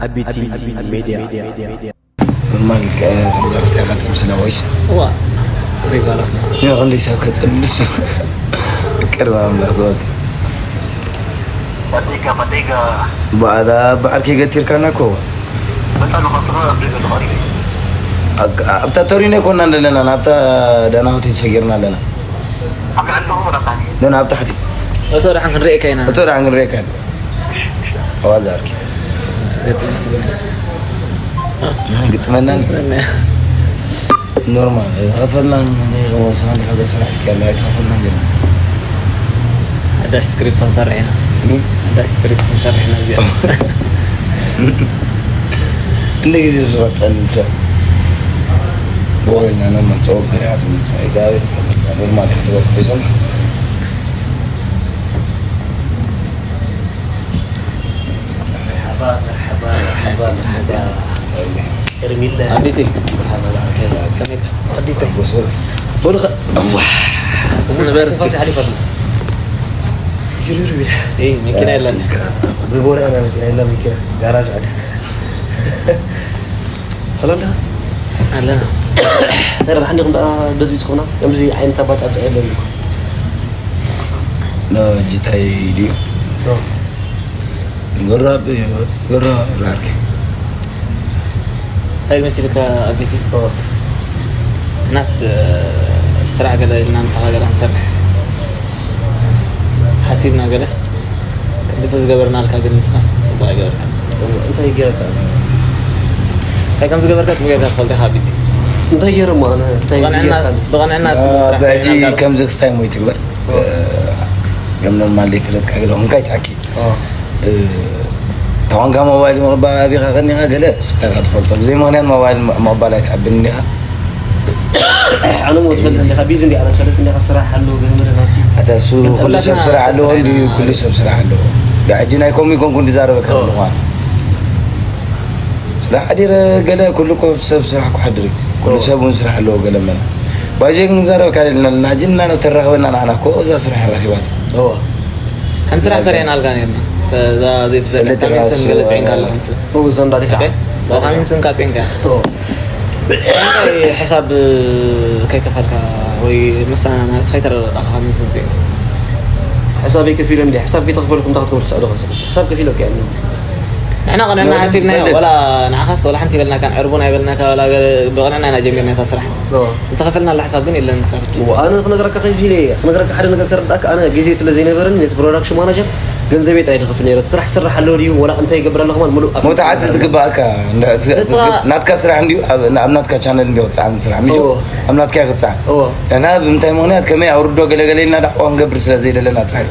ኣቢቲ ሜድያ። ኖርማል ከምዛ ክስታይ ካትም ስለ ወይስ እዋ ሪባላ ያ ክንደይ ሰብ ከጸልሱ ቅርባ ኣምላኽ ዝበል Fatiga, fatiga. በዓል በዓል ከይገቲርካና እኮ Basta nakatrabaho, abrigo, nakatrabaho. ኣብታ ቶሪኖ ኣይኮና ዘለና ናብታ ዳና ሆቴል ሰጊርና ኣለና Ang ano mo na tayo? ኖ ናብ ታሕቲ እቶ ደሓን ክንርእየካ ኢና እቶ ደሓን ክንርእየካ ኢና ኣዋል ዳርኪ ግጥመና ኖርማል ከፈልና ሰማንያ ሓደ ስራሕ እስኪ ያለ ኣይተኸፈልና ግን ሓዳሽ ስክሪፕት ክንሰርሕ ኢና ሓዳሽ ስክሪፕት ክንሰርሕ ኢና እዚኣ እንደ ጊዜ ዝፈጠን ሰብ ጎበኛ ነው መጸወቅ ግሪያት ኖርማል ያተወቅዞም መርሓባ መርሓባ መርሓባ መርሓባ ሄርሚለ ኣዲቲ መርሓባ ዛዕከ ከመይ ኣዲተ በሉ ኸ እዋ ንበር እስኪ። ንፋስ ሓሊፋት ጅሩር ቢላ እይ መኪና የለን ብቦዳ ኢና መፂና የላ መኪና ጋራጅ ኣተ ሰላም ዲኻ ኣለና እንታይ ደኣ ሓንዲኹም ደኣ በዝቢዝኩምና ከምዚ ዓይነት ኣባጻብጻ የለን እኮ ጅታይ ድዩ ገራ ገራ ራርኪ እንታይ መሲልካ ኣቤቲ ናስ ስራሕ ገለ ኢልና ምሳኻ ገለ ክንሰርሕ ሓሲብና ገለስ ከምቲ ዝገበርናልካ ግን ንስኻስ ፅቡቅ ኣይገበርካ እንታይ ገይረካ እንታይ ከም ዝገበርካ ፅቡቅ ጌርካ ትፈልጥ ኢኻ ኣቤቲ እንታይ ገይረ እሞ ኣነ እንታይ እዚ ብቐንዕና ገይረካ ብቐንዕና ፅቡቅ ስራሕ ብሕጂ ሰሪሕናልካ። ከምዚ ክስታይ ሞ ይትግበር ከም ኖርማል ዘይፈለጥካ ገለ ኾንካ ይትሓኪ ተኾንካ ሞባይል ምቕባል ኣቢኻ ቀኒኻ ገለ ስኻ ኢኻ ትፈልጦ ብዘይ ምኽንያት ሞባይል ምቕባል ኣይትዓብን እንዲኻ ኣነ ሞ ትፈልጥ እንዲኻ ቢዚ እንዲ ኣነ ትፈልጥ እንዲኻ ስራሕ ኣሎ ገለ መለ ናብቲ ኣታ እሱ ኩሉ ሰብ ስራሕ ኣለዎ እንዲ ኩሉ ሰብ ስራሕ ኣለዎ ብሕጂ ናይ ኮም ይኮንኩ እንዲዛረበካ ኣለኹ ስራሕ ሓዲረ ገለ ኩሉ እኮ ሰብ ስራሕ እኮ ሓድር እዩ። ኩሉ ሰብ እውን ስራሕ ኣለዎ ገለ መለ ባይዘ ግን ንዛረበካ ደለና ሕጂ እና ተራኸበና ንዓና እኮ እዛ ስራሕ ረኺባት ሓንቲ ስራሕ ሰሪሕና ኣልካ ነርና እዛ ዘይትፈልጥ ፈለጥ ካሜራ ራሱ ስም ገለጸ ኢንካ ኣለኻ ምስለ እዛ እንዳተይ ሰዓ ካሜራ ስም ካጼንካ ሓሳብ ከይከፈልካ ወይ ምሳና ማለት ከይተረዳእካ ካሜራ ስም ጼንካ ሕሳብ ከፊሎም እንዲ ሕሳብ ከይተኽፈልኩም እንታይ ክትገብሩ ትስዕዱ ኸ ሕሳብ ከፊሎም ከ ንሕና ቀንዕና ሓሲብናዮ ወላ ንዓኻስ ወላ ሓንቲ ይበልናካ ዕርቡና ይበልናካ ወላ ብቐንዕና ኢና ጀሚርና እታ ስራሕ ዝተኸፈልናላ ሕሳብ ግን የለን ንሳ ብቻ ኣነ ክነግረካ ከፊለ እየ ክነግረካ ሓደ ነገር ተረዳእካ ኣነ ግዜ ስለ ዘይነበረኒ ነቲ ፕሮዳክሽን ማናጀር ገንዘበይ ጥራይ ድኸፍል ነረ ስራሕ ስራሕ ኣለዎ ድዩ ወላ እንታይ ይገብር ኣለኹ ማለት ምሉእ መውታዕቲ ዝግባእካ እንዳ- ንስኻ- ናትካ ስራሕ እንዲዩ ኣብ ኣብ ናትካ ቻነል እንዲዩ ክፅዓን ስራሕ ምሽ እዎ። ኣብ ናትካ ይክፅዓን እዎ። እና ብምንታይ ምክንያት ከመይ ኣውርዶ ገለገለ ኢልና ዳዕዋ ክንገብር ስለ ዘይደለና ጥራይ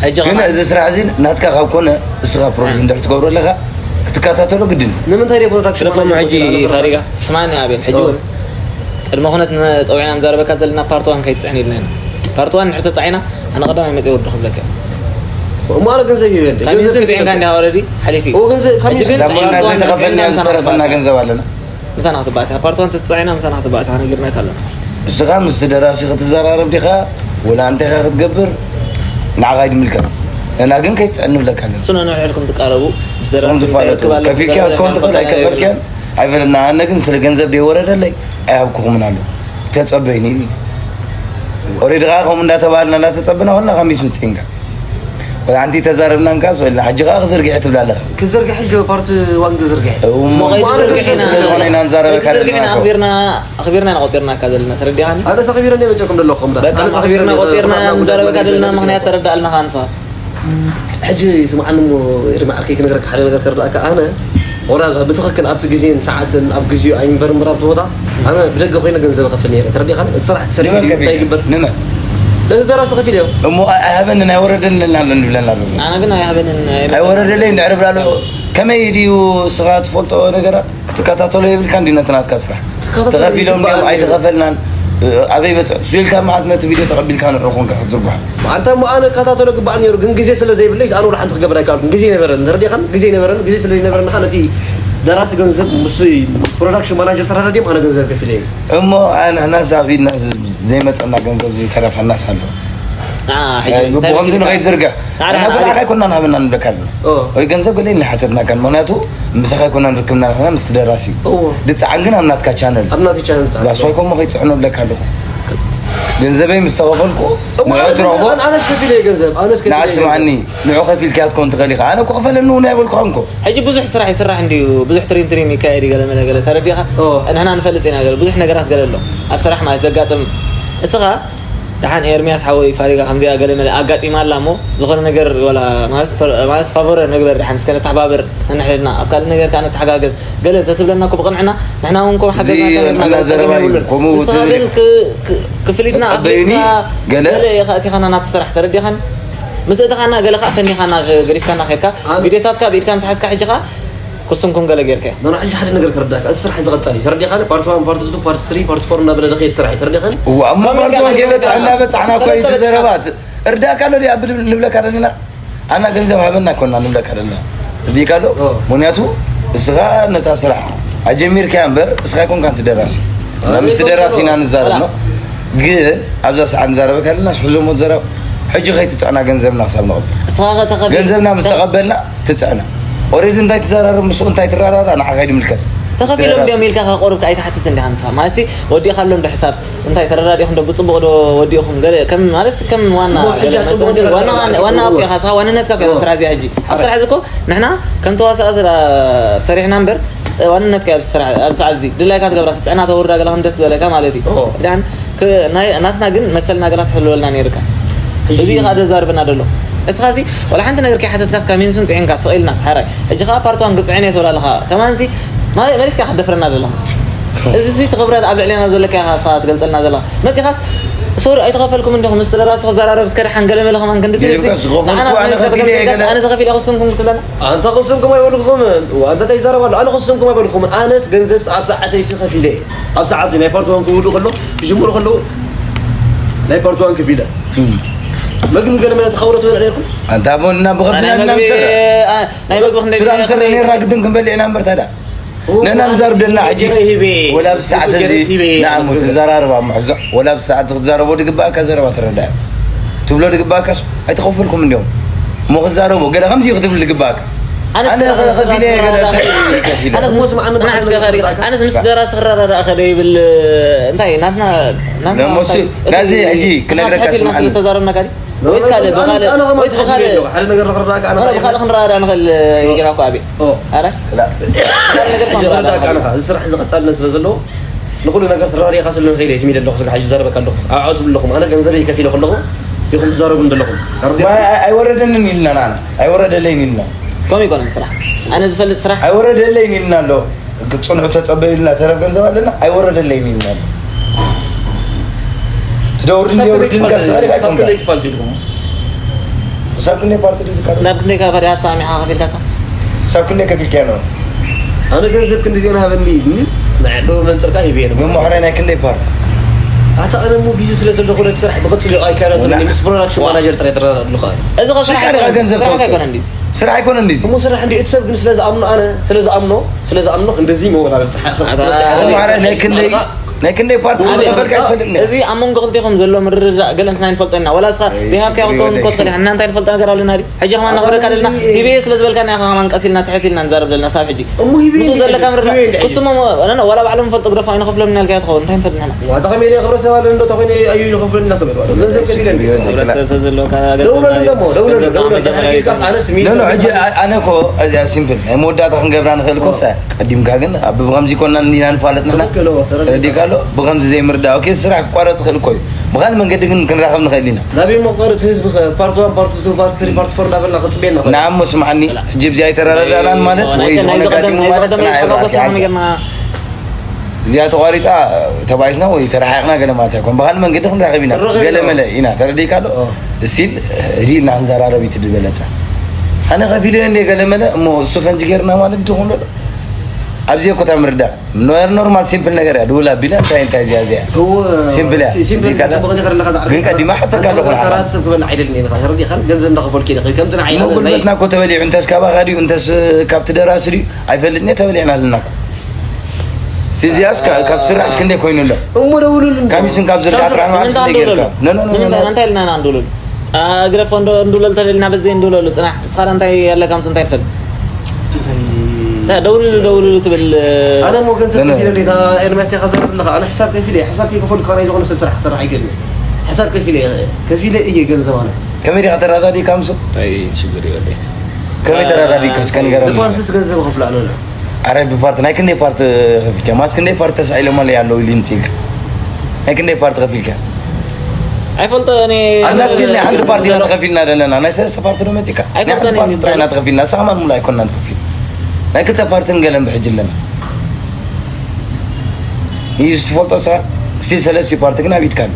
ሕጂ ግን ኸማን እዚ ስራሕ እዚ ናትካ ካብ ኮነ እስኻ ፕሮዲስ እንድሕር ትገብሮ ኣለኻ ክትከታተሎ ግድን እዩ። ንምንታይ ደ ፕሮዳክሽን ቴሌፎን ሕጂ ይኸሪጋ ስማኒ ኣቤል ሕጂ እውን ቅድሚ ኩነት ጸዊዕና ንዛረበካ ዘለና ፓርት ዋን ከይትጽዕን ኢልና ኢና ፓርት ዋን ንድሕር ተጻዒና ኣነ ቀዳማይ መጽእ ወዲ ክብለካ እሞ ኣነ ገንዘብ ይበል ካብ ሚንስን ጽዒንካ እንዲኻ ወረዲ ሓሊፉ እዩ እዎ ገንዘብ ካብ ሕጂ ሚንስን ግን ዳሞ ፓርት ዋን እናተኸፈልና ተጻዒና ምሳና ዝተረፈና ክትባእሳ- ገንዘብ ኣለና ምሳና ክትባእሳ ፓርት ዋን ተጻዒና ምሳና ክትባእሳ ነጊርናካ ኣለና እስኻ ምስ ደራሲ ክትዘራረብ ዲኻ ወላ እንታይ ኢኻ ክትገብር ንዓኻ ይምልከት እና ግን ከይትጽዕን ንብለካ ኣለና እሱ ነንውሕድኩም ትቃረቡ ምስ እዞም ደራሲ ዝፋለጡ ርክብ ኣለኩም ከፊልካ ትጋገ ክትከውን ትኽእል ናፍቆት ኣይከፈልክን ኣይበለና ኣነ ግን ስለ ገንዘብ ደይወረደለይ ኣይሃብኩኹምን ኣሎ ተጸበይኒ ኢሉ ኦሬዲ ከዓ ከምኡ እንዳተባሃልና እንዳተጸበና ኮልና ካብ ሚስ ውፅኢንካ ሓንቲ ተዛረብና እንካ ስበልና ሕጂ ከዓ ክዝርግሐ ትብላ ኣለኻ ክዝርግሐ ሕጂ ፓርት ዋን ክዝርግሐ ሞቐይ እሞ ዝርግሐ ስለ ዝኾነ ኢና ንዛረበካ ዘለና እኮ። ኣኽቢርና ኣኽቢርና ኢና ቆፂርና እካ ዘለና ተረዲኻኒ ኣነ ሰኽቢረ እንደ መፅእኩም ዘለኹም በቃ ኣኽቢርና ቆፂርና ንዛረበካ ዘለና ምኽንያት ተረዳእልናኻ ንስኻ ሕጂ ስምዓኒ እሞ ኤርሚ ዓርከይ ክነግረካ ሓደ ነገር ተረዳእካ ኣነ ወላ ብትኽክል ኣብቲ ግዜን ሰዓትን ኣብ ግዜኡ ኣይንበርምር ኣብቲ ቦታ ኣነ ብደገ ኮይነ ገንዘብ ከፍል ነይረ ተረዲኻኒ እቲ ስራሕ ተሰሪሑ ድዩ እንታይ ይግበር ንመን ነዚ ደራሲ ከፊል እዮም እሞ ኣይሃበንን ኣይወረደንን ኣሎ ንብለና ኣሎ ኣነ ግን ኣይሃበንን ኣይወረደለይ እንድሕር ብላ ኣሎ ከመይ ድዩ ስኻ ትፈልጦ ነገራት ክትከታተሎ የብልካ እንዲ ነቲ ናትካ ስራሕ ተኸፊሎም ድዮም ኣይተኸፈልናን ኣበይ በፅሑ ስኢልካ መዓዝ ነቲ ቪድዮ ተቐቢልካ ንዑ ኮንካ ክትዝርግሖ ኣንታ እሞ ኣነ እከታተሎ ግባእ ነይሩ ግን ግዜ ስለ ዘይብለይ ኣነ ወላ ሓንቲ ክገብር ኣይከኣልኩን ግዜ ነበረኒ ተረዲኻን ግዜ ነበረኒ ግዜ ስለ ዘይነበረኒ ከዓ ነቲ ደራሲ ገንዘብ ምስ ፕሮዳክሽን ማናጀር ተረዳዲኦም ኣነ ገንዘብ ከፊለ እየ እሞ ንሕናስ ኣብ ኢድና ዘይመፀና ገንዘብ ዘይተረፈናስ ኣሎ ብኸምዚ ንኸይትዝርግሕ። ንዓኻ ኣይኮናን ሃበና ንብለካ ኣለና። ወይ ገንዘብ ገለ ንሓተትናካን፣ ምኽንያቱ ምሳኻ ኣይኮናን ርክብና ንሕና ምስቲ ደራሲ እዩ። ድፃዕን ግን ኣብ ናትካ ቻነል፣ ኣብ ናተይ ቻነል ድፃዕን። ዛስዋይ ከምኡ ከይትፅዕኖ ብለካ ኣለኹ። ገንዘበይ ምስ ተኸፈልኩ ንዑ ትረኽቦ። ኣነስ ከፊለ ገንዘብ ኣነስ ከፊለ ንዓ ስማዕኒ፣ ንዑ ከፊልካያ ትኮን ትኽእል ኢኻ። ኣነ እኮ ክፈለኒ እውን ኣይበልኩኻን እኮ። ሕጂ ብዙሕ ስራሕ ይስራሕ እንድዩ፣ ብዙሕ ትሪም ትሪም ይካየድ እዩ፣ ገለ መለ ገለ ተረዲኻ። ንሕና ንፈልጥ ኢና፣ ገለ ብዙሕ ነገራት ገለ ኣሎ ኣብ ስራሕ ማለት ዘጋጥም። እስኻ ደሓን ኤርሚያስ ሓወይ ፋሪጋ ከምዚኣ ገለ መለ ኣጋጢማ ኣላ እሞ፣ ዝኾነ ነገር ወላ ማለት ፋቮረ ንግበር ደሓን፣ እስከ ነተሓባበር ነንሕድና፣ ኣብ ካልእ ነገር ከኣ ነተሓጋገዝ ገለ እንተትብለና እኮ ብቕንዕና ንሕና እውን እኮ ሓገዝና እዚ ተረድና እናዘረባ እዩ። ጸገም የብሉን። ከምኡ ንስኻ ትብል ግን ኢኻ። ክ- ክ- ክፍሊትና ተጸበዩኒ ኣፍሊጥካ ገለ? ገለ ኢኻ ኣቲኻና ናብቲ ስራሕ ተረዲኻን? ምስ እተኻና ገለ ከኣ ፈኒኻና ገ- ገዲፍካና ኸድካ። ኣነ ግዴታትካ ብኢድካ ምስ ሓዝካ ሕጂ ከኣ ክስንኩም ገለ ጌርካዮ። ኖኖ፣ ሕጂ ሓደ ነገር ከረዳእካ። እዚ ስራሕ እዚ ቀጻሊ እዩ። ተረዲኻኒ? ፓርት ዋን፣ ፓርት ቱ፣ ፓርት ስሪ፣ ፓርት ፎር እናበለ ዝኸይድ ስራሕ እዩ። ተረዲኻኒ? እዋ፣ እሞ ፓርት ዋን ከይበጻሕና በጻሕና እኮ እዩ እቲ ዘረባ። እርዳእካ ኣሎ ድኣ ብድ- ንብለካ ደሊና? ኣና ገንዘብ ሃበና እኮ እና ንብለካ ደሊና። እርዲእካ ኣሎ? ምክንያቱ እስኻ ነታ ስራሕ ኣጀሚርካያ እምበር እስኻ ኣይኮንካን እቲ ደራሲ። እና ምስቲ ደራሲ ኢና ንዛረብ ነው። ግን ኣብዛ ሰዓት ንዛረበካ ኣለና፣ ሕዞሞ ዘረባ። ሕጂ ከይትጽዕና ገንዘብና ክሳብ ንቐብል። እስኻ ከተኸፍል- ገንዘብና ምስ ተቐበልና ትጽዕና። ኦሬዲ እንታይ ትዘራረብ ምስኡ እንታይ ትረዳዳ ንዓኻ ይድምልከት። ተኸፊሎም ድዮም ኢልካ ከቆርብካ ኣይትሓትትን ዲኻ ንስኻ? ማለትሲ ወዲእካሎም ዶ ሕሳብ? እንታይ ተረዳዲኹም ዶ ብጽቡቕ ዶ ወዲእኹም? ገለ ከም ማለትሲ ከም ዋና እሞ ሕጂ ገለ ጽቡቕ መጽንሒ እንዲኻ ዋና ተረዳዲኻ ዋና ትብልዎ። ኣቦ ኢኻ፣ ንስኻ ዋንነትካ እኮ እዎ። ስራሕ እዚ ሕጂ። ኣብ ስራሕ እዚ እኮ ንሕና ከም ተዋሳእቲ ዳ-፣ ሰሪሕና እምበር፣ እ፣ ዋንነትካ ኣብዚ ስራሕ፣ ኣብዚ ሰዓት እዚ ድላይካ ትገብራ፣ ትጽዕና ተውርዳ ገለ ከም ደስ ዝበለካ ማለት እዩ። እዎ። ዳን ክ-፣ ናይ-፣ ናትና ግን መሰልና ገላ ትሕልወልና ነይርካ። ሕጂ እዚ እዩ ከኣ ዘዛርበና ዘሎ። እስኻሲ ዋላ ሓንቲ ነገር ከይሓተትካስ ካብ ሜንሱን ጽዒንካ ስቕ ኢልና ሓራይ። ሕጂ ከኣ ፓርት ዋን ክጽዕን እየ ትብል ኣለኻ። ከማንሲ ማ-፣ መሊስካ ክትደፍረና ዘለኻ። እዚ ሲ እቲ ክብረት ኣብ ልዕሌና ዘለካ ኢኻ ንስኻ ትገልጸልና ዘለኻ። መጺኻስ ሶሪ ኣይተኸፈልኩም እንዲኹም ምስ ደራሲ ክዘራረብ እስከ ደሓን ገለ መለ ከማን ክንዲ ትብል ሲ ይልቀስ፣ ዝኸፈልኩ ንዓና ኣነ ስለ ከፊለ ዝተኸፈልካ እየ ገለ። ኣነ ተኸፊለ ክስንኩም ትብለና። ኣንታ ክስንኩም ኣይበልኩኹምን። ዋ፣ ኣንታ ተይዛረብ ኣሎ። ኣነ ክስንኩም ኣይበልኩኹምን። ኣነስ ገንዘብ ኣብ ሰዓተይ ሲ ከፊለ እየ። ኣብ ሰዓት ናይ ፓርት ዋን ክውዱ ከሎ፣ ክጅምሩ ከለዉ ናይ ፓርት ዋን ክፊለ። እም። መግቢ ገለ መለ ተኻውረ ትበልዕ ነይርኩም? ኣንታ እሞ እና ብኸብድና ናይ እና መግቢ፣ ንሰርሕ። ኣ፣ ናይ መግቢ ክንደይ ስራ ገለ ንሰርሕ ክንደይ ነርና ግድን ክንበልዕ ኢና እምበር ታዲያ። ኦ፣ ነና ንዛርብ ደልና ሕጂ። ገለ ሂቤ። ወላ ብሰዓት እዚ ገለ ሂቤ። ንዓሙ ትዘራረባ ምሕዞ። ወላ ብሰዓት ክትዛረቦ ድግባእካ ዘረባ ትረዳእ። ትብሎ ድግባእካስ ኣይተኸፈልኩም እንዲዮም። እሞ ክዛረቦ ገለ ከምዚ እዩ ክትብል ድግባእካ። ኣነስ ኣነ ገለ ከፊለ ገለ ኣነስ እንታይ ከፊለ? ኣነስ እሞ ስማዕ፣ ኣነ ኣነስ ገለ ገለ ኣነስ ምስ ደራሲ ክረዳዳእ ከደ ይብል እንታይ ናትና ናትና ነሞሲ እንታይ ናዚ እቲ ሕጂ ክነግረካ ናትና ስማዕኒ። ተዛረብና ካዲ? ወይስ ካልእ፣ ብኻልእ፣ ኣነ፣ ኣነ ወይስ ብኻልእ? ኣነ ሓደ ነገር ክረዳእካ፣ ኣነ ኣነ ብኻልእ ክንረዳዳእ ንኽእል ኢልካ እኮ ኣብየ። ኦ። ኣረ? ላ። ካልእ ነገር ሕጂ ክረዳእካ፣ ክንረዳዳእ። ኣነ፣ እዚ ስራሕ እዚ ቀጻልነት ስለ ዘለዎ፣ ንኹሉ ነገር ተረዳዲእካ ስለ ንኽእል እየ፣ ትም ኢለ ኣለኹ፣ ስጋ ሕጂ ዘረበካ ኣለኹ። ኣዕዖ ትብሉ ኣለኹም። ኣነ ገንዘበይ ከፊለ ከለኹ፣ ኢኹም ትዛረቡ እንደለኹም። ተረዲእካ? ኣይ-፣ ኣይ-፣ ኣይወረደንን ኢልና፣ ንዓና። ኣይወረደለይን ኢልና። ከምኡ ይኮነን ስራሕ። ኣነ ዝፈልጥ ስራሕ። ኣይወረደለይን ኢልና ኣሎ። ጽንሑ ተጸበዩልና፣ ተረፍ ገንዘብ ኣለና፣ ኣይወረደለይን ኢልና ኣሎ። ትደውር እንዲ ክሳብ ክንደይ ወርድን ትፋል-፣ ከስኻ ዲኻ ክሳብ ኣይኮንካ? ክንደይ ትፋል ሲልኩም? ክሳብ ክንደይ ፓርቲ ድልካ? ናብ ክንደይ ካብ ፈሪሃ ሰሚዕኻ ከፊልካሳ? ክሳብ ክንደይ ከፊልካዮ ነው? ኣነ ገንዘብ ክንዲ ዜና ሃበኒ ኢልኒ፣ ንዓዶ መንጽርካ ሂበየ ነው። መማህራይ ናይ ክንደይ ፓርቲ? ኣታ ኣነ እሞ ቢዚ ስለ ዘለኹ ነቲ ስራሕ ብቐጽሉ ኣይካላትን ወላ-፣ ምስ ፕሮዳክሽን ዋ-፣ ማናጀር ጥራይ ትረዳድሉ ከኣ። እዚ ኸ ስራሕ ሽቃ ዲኻ ኣይኮነን፣ ገንዘብ ስራሕ ተውጽእ? ኣይኮነን እንዴ? ስራሕ ኣይኮነን እንዴ? እሞ ስራሕ እንዴ እቲ ሰብ ግን ስለ ዝኣምኖ ኣነ፣ ስለ ዝኣምኖ፣ ስለ ዝኣምኖ ክንድዚ መወዳድር ትሓ-፣ ኣታ፣ ትበጽሕ ኣታ፣ ኣታ፣ ኣታ፣ ናይ ክንደይ፣ ኣታ፣ ናይ ክንደይ ፓርቲ ኣታ፣ ከም ዝኸፈልካ ኣታ፣ ኣይትፈልጥን ኢኻ። እዚ ኣብ መንጎ ክልቴኹም ዘሎ ምርድዳእ ገለ እንትና ኣይንፈልጦ ኢና። ወላ እስኻ ኣይ፣ ዘይሃብካዮ ሽግር ክትከውን የለን። ትኮት ከሊኻ፣ ንሕና እንታይ ንፈልጦ ነገር ኣለና ድዩ? ሕጂ ከማን ኣታ፣ ነኽብረካ ደልና፣ ኣይ፣ ሂበየ ስለ ዝበልካና ኢኻ ከማን ቀስ ኢልና ንዛረብ ዘለና ሳብ ሕጂ። እሞ ሂበየ ምስኡ እንዴ ዘለካ ሕጂ? ምርድዳእ፣ ሂበየ እንዴ ሕጂ? ክስሞ፣ ኖ፣ ኖ፣ ወላ ባዕሎም ፈልጡ ግደፋ ኣይንኸፍሎም ኢና ኢልካዮ ትኸውን፣ እንታይ ንፈልጥ ንሕና? ዋታ ከመይ ኢለ ክብረተሰብ ኣሎ እንዶ ተኾይነ ኣዩ ንኸፍለኒ ኢላ ክብል። ገንዘብ ከፊለ እንዴ? ሕብረተሰብ ተዘለወካ ገንዘብ ደውለሉ ናይ-፣ ደሞ፣ ደውለሉ፣ ገንዘብ ደውለሉ። ናይ-፣ ድሕሪ ኢልካስ ኣነስ ሚሊዮን ነኖ፣ ሕጂ ገንዘብ ኣ-፣ ኣነ እኮ እዚኣ ሲምፕል ናይ መወዳእታ ክንገብራ ንኽእል እኮ ኦ። እሳ ቀዲምካ ግን ኣብ ብኸምዚ ኮና እንዲና ንፋለጥ ንሕና። ትኽክል፣ ኦ፣ ተረዲእካ። ተረዲእካ ኣሎ? ብኸምዚ ዘይምርዳእ። ኦኬ፣ ስራሕ ክቋረጽ ይኽእል እኮ እዩ። ብኻልእ መንገዲ ግን ክንራኸብ ንኽእል ኢና። ናበይ መቋረጺ ህዝቢ ኸ ፓርት ዋን፣ ፓርት ቱ፣ ፓርት ስሪ፣ ፓርት ፎር እንዳበልና ክጽበየና ኸ? ንዓሞ ስምዓኒ፣ ሕጂ እዚኣ ኣይተረዳዳእናን ማለት ናይ-፣ ወይ ናይ ዝኾነ ዝቐደም፣ ኣጋጢሙ ናይ ማለት ዝቐደም ናይ ተሓጓስ ኣርባዕተ ሓሳ። ከመይ ጌርና እዚኣ ተቋሪጻ ተባኢስና ወይ ተረሓቕና ገለ ማለት ኣይኮን። ብኻልእ መንገዲ ክንራኸብ ኢና። ክንራኸብ ገለ ኢና። መለ ኢና። ተረዲእካ ኣሎ? ኦ። እስቲል ህዲእልና ክንዘራረብ እዩ እቲ ዝበለጸ። ኣነ ከፊለ እንደ ገለ መለ እሞ እሱ ፈንጂ ጌርና ማለት ትኾን ዶ? ኣብዚ እኮ እታ ምርዳእ። ኖር-፣ ኖርማል ሲምፕል ነገር እያ። ድውል ኣቢላ እንታይ እንታይ እዚኣ እዚኣ። እዎ፣ ሲምፕል እያ። ሲ-፣ ሲምፕል ዲካ እያ። ጽቡቕ ነገር ኣለካ ዝዓቢ። ግን ቀዲማ ሓተካ ኣለኹ ንዓኻ። ተራት ሰብ ክበልዕ ኣይደልን እየ። ተረዲእካ ገንዘብ እንዳኸፈልኩ እየ። ከምቲ ንዓይ እሞ ኣነ ናይ ጉልበትና እኮ ተበሊዑ እንተስ ካባኻ ድዩ እንተስ ካብቲ ደራሲ ድዩ? ኣይፈልጥን እየ፣ ተበሊዕና ኣለና እኮ። ሲዚያስ ካ-፣ ካብ ስራሕስ ክንደይ ኮይኑ ኣሎ? እሞ ደውሉሉ እንዶ። ካሚስን ካብ ዝርግሓ ሳምሶን፣ ጥራሕ መዓስ ንምንታይ ክንደይ ጌርካ? ደውለሉ? ኖ፣ ኖ፣ ኖ፣ ኖ፣ ንምንታይ፣ ኖ። እንታይ ኢልና ኢና ንደውለሉ? ግደፎ እንዶ እንድብለሉ ተደሊና በዘይ እንድብለሉ ጽናሕ። እስኻ እንታይ ኣለካ ምስ እንታይ ትፈልጥ? እንታይ ደውልሉ ደውልሉ ትብል? ኣነ እሞ ገንዘብ ከፊለ ሌታ ኤርሚያስ ኢኻ ዘርብ ኣለኻ። ኣነ ሕሳብ ከፊለ እየ። ሕሳብ ከይከፈልኩ ናይ ዝኾነ ሰብ ስራሕ ክሰርሕ ኣይክእልን እየ። ሕሳብ ከፊለ እየ። ከፊለ እየ ገንዘብ ኣነ። ከመይ ዲኻ ተረዳዲእካ ምስኡ? እንታይ ሽግር ይበለይ? ከመይ ተረዳዲእካ እስከ ንገረኒ። ብኳርትስ ገንዘብ እኸፍሎ ኣነ። ኣረ ብፓርቲ ናይ ክንደይ ፓርቲ ከፊልካ? ማስ ክንደይ ፓርቲ ተሳኢሎም ኣለይ ኣለዉ ኢሉ ይምጽእ ኢልካ? ናይ ክንደይ ፓርቲ ከፊልካ? ኣይፈልጦ እኔ ኣናስ ኢልና ሓንቲ ፓርቲ ኢና ተኸፊልና ዘለና። ናይ ሰለስተ ፓርቲ ዶ መጺካ? ናይ ኣይፈልጦን ሓንቲ እኔ ፓርቲ ጥራይ ኢና ተኸፊልና። ንስኻ ማን ሙሉ ኣይኮንና ንኸፊል። ናይ ክልተ ፓርትን ገለን ብሕጂ ኣለና። ይህ ዝትፈልጦ ስኻ ስቲል ሰለስቲ ፓርቲ ግን ኣብ ኢድካ ኣሎ።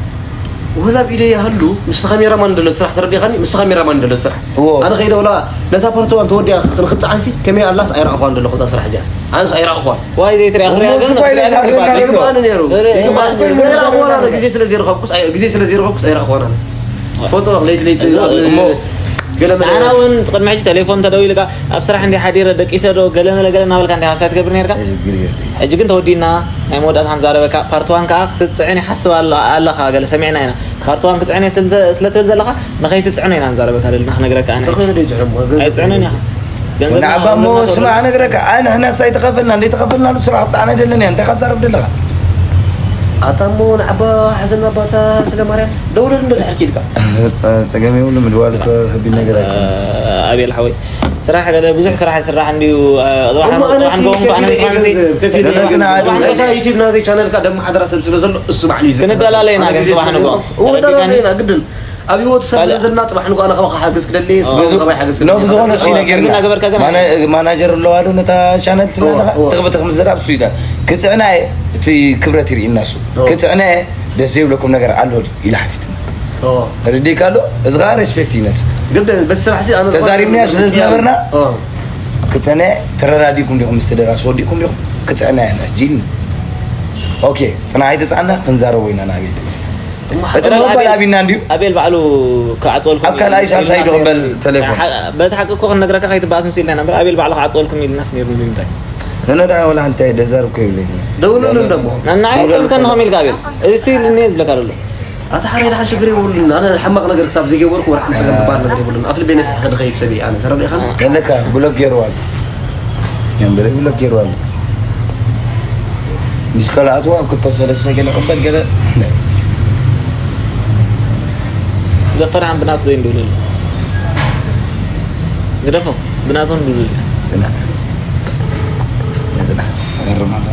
ወላ ኣብ ኢደይ ይሃሉ፣ ምስ ካሜራማን ደሎ ስራሕ ተረዲኻኒ፣ ምስ ካሜራማን ደሎ ስራሕ። እዎ። ኣነ ከይደ ወላ ነታ ፓርቲ ዋን ተወዲኣ ክንክትዓንሲ ከመይ ኣላስ ኣይረኣኹዋን ደለኹ እዛ ስራሕ እዚኣ። ኣነስ ኣይረኣኹዋን። ዋይ ዘይትሪኣ ክትሪኣ እሞ ግን ስኳይ ክትሪኣ ለዛ ግን ግን ይባል። ይግባእ። ይግባእ ነይሩ። እረ፣ እሞ እማ-፣ ስኳይ ግን ለዛ ኣይረኣኹዋን ኣነ ግዜ ስለ ዘይረኸብኩስ ኣይ-፣ ግዜ ስለ ዘይረኸብኩስ ኣይረኣኹዋን ኣነ። ፎቶ ለይቲ ለይቲ እሞ ገለ መለ ንዓና እውን ቅድሚ ሕጂ ቴሌፎን ተደዊልካ ኣብ ስራሕ እንዲ ሓዲረ ደቂሰ ዶ ገለ መለ ገለ እናበልካ እንዲ ሃሳይ ትገብር ነርካ። ሕጂ ግን ተወዲና ናይ መወዳእታ ክንዛረበካ ፓርት ዋን ከዓ ክትፅዕን ይሓስብ ኣሎ ኣለኻ ገለ ሰሚዕና ኢና። ፓርት ዋን ክፅዕን እየ ስለ- ስለ ትብል ዘለኻ ንኸይትፅዕኖ ኢና ንዛረበካ ዘለና ክነግረካ ኣነ ሕጂ። ተኸይደ ይፅዕኖ እሞ ገንዘብ ኣይፅዕንን ኢኻ። ገንዘብ ንዓባ እሞ እናወረድና ስማዕ ነግረካ ኣይ ንሕና ሳይ ተኸፈልና እንደ ተኸፈልና ስራሕ ክፃዕና ኣይደለን እያ እንታይ ካዛረብ ደለኻ? ኣታ እሞ ንዓባ ሓዘና ኣባታ ስለ ማርያም ደውለሉ እንዶ ድሕር ኪልካ። ጸ- ጸገም የብሉን ምድዋል እኮ ከቢድ ነገር ኣይኮነን። ኣቤል ሓወይ ስራሕ ገለ ብዙሕ ስራሕ ይስራሕ እንድዩ። እሞ ኣነ ጽባሕ ንጎም ኣነ ንስኻንሲ ገንዘብ ከፊለ ገለ ጽናዕ ኣድርግ። ኣታ ዩቲብ ናተይ ቻነልካ ደሞ ሓደራ ሰብ ስለ ዘሎ እሱ ባዕሉ እዩ ዝከፍል። ክንደላለይ ኢና ኣነ ግን ግዜ ጽባሕ ስለ ንጎም። ዘለኒ። እወ፣ ተረዲእካኒ? ደላለይ ኢና ግድን። ኣብ ህይወቱ ሰብ ስለ ዘለና ጽባሕ ንጎ ኣነ ካባኻ ሓገዝ ክደሊ፣ ስለ ካባይ ሓገዝ ክደሊ። ብዙ- ኖ፣ ብዙኾነ እሺ፣ ነገር ግን ግን እናገበርካ ግን ማና-፣ ማናጀር ኣለዋ ዶ ነታ ቻነል ትብላ እወ፣ ኣለኻ? እወ። ትኽብ-፣ ትኽብ ምዝራብ እሱ ይላል። ክጽዕና እየ፣ እቲ ክብረት ይርእየና እሱ። እወ። ክጽዕና እየ፣ ደስ ዘይብለኩም ነገር ኣሎ ድዩ? ኢሉ ሓቲትኒ። እወ። ተረዲእካ ኣሎ? እዚ ኸዓ ሬስፔክት እዩ ነቲ። ግድን፣ በቲ ስራሕ ሲ ኣነ ተዛሪብናዮ ዝኾነ ስለ ዝነበርና፣ እወ። ክጸነ ተረዳዲእኩም ዲኹም፣ ምስ ደራሲ ወዲእኩም ዲኹም? ክጸነ እየ ሕጂ ኢልኒ። ኦኬ፣ ጽንዓይ ተጻዕና ክንዛረቦ ኢና ናበይ? እሞ እቲ ሓቂ መባል ኣቤል፣ ኣቢና እንድዩ? ኣቤል ባዕሉ ክዓጽወልኩም ኣብ ካልኣይ ኢሉ ሳልሳይ ኢልና ዶ ክበል ቴሌፎን? ሓ-፣ በቲ ሓቂ እኮ ክንነግረካ ከይትበኣስ ምስ ኢልና ኢና እምበር፣ ኣቤል ባዕሉ ክዓጽወልኩም ኢልናስ ነይሩ ንምንታይ? ነነዳ ወላ ሓንቲ ኣይደዛርብ እኮ ይብለኒ። ደውለሉ እንደሞ። ነናይ ደውለሉ ክልተ እኮ። ንኸም ኢልካ ኣቤል። እስቲ ኢልኒ ዝብለካ ዘሎ። ኣታ ሓራይ ደሓን ሽግር የብሉን። ኣነ ሕማቕ ነገር ክሳብ ዘይገበርኩ ወላ ሓንቲ ጸገም ክበሃል ነገር የብሉን። ኣፍ ልበይ ነፊሐ ክድኸይድ ሰብ እየ ኣነ። ተረዲእኻኒ? ገለካ ብሎክ ገይርዋ ኣሎ። የንበረ ብሎክ ገይርዋ ኣሎ። ሚስ ኮል ኣትዋ ኣብ ክልተ ሰለስተ ገለ ቅበል ገለ። ዘፈርሓን ብናቱ ዘይንድውለሉ። ግደፎ፣ ብናቶም ድውለሉ። ጽናሕ። ጽናሕ። ገርም ኣሎ።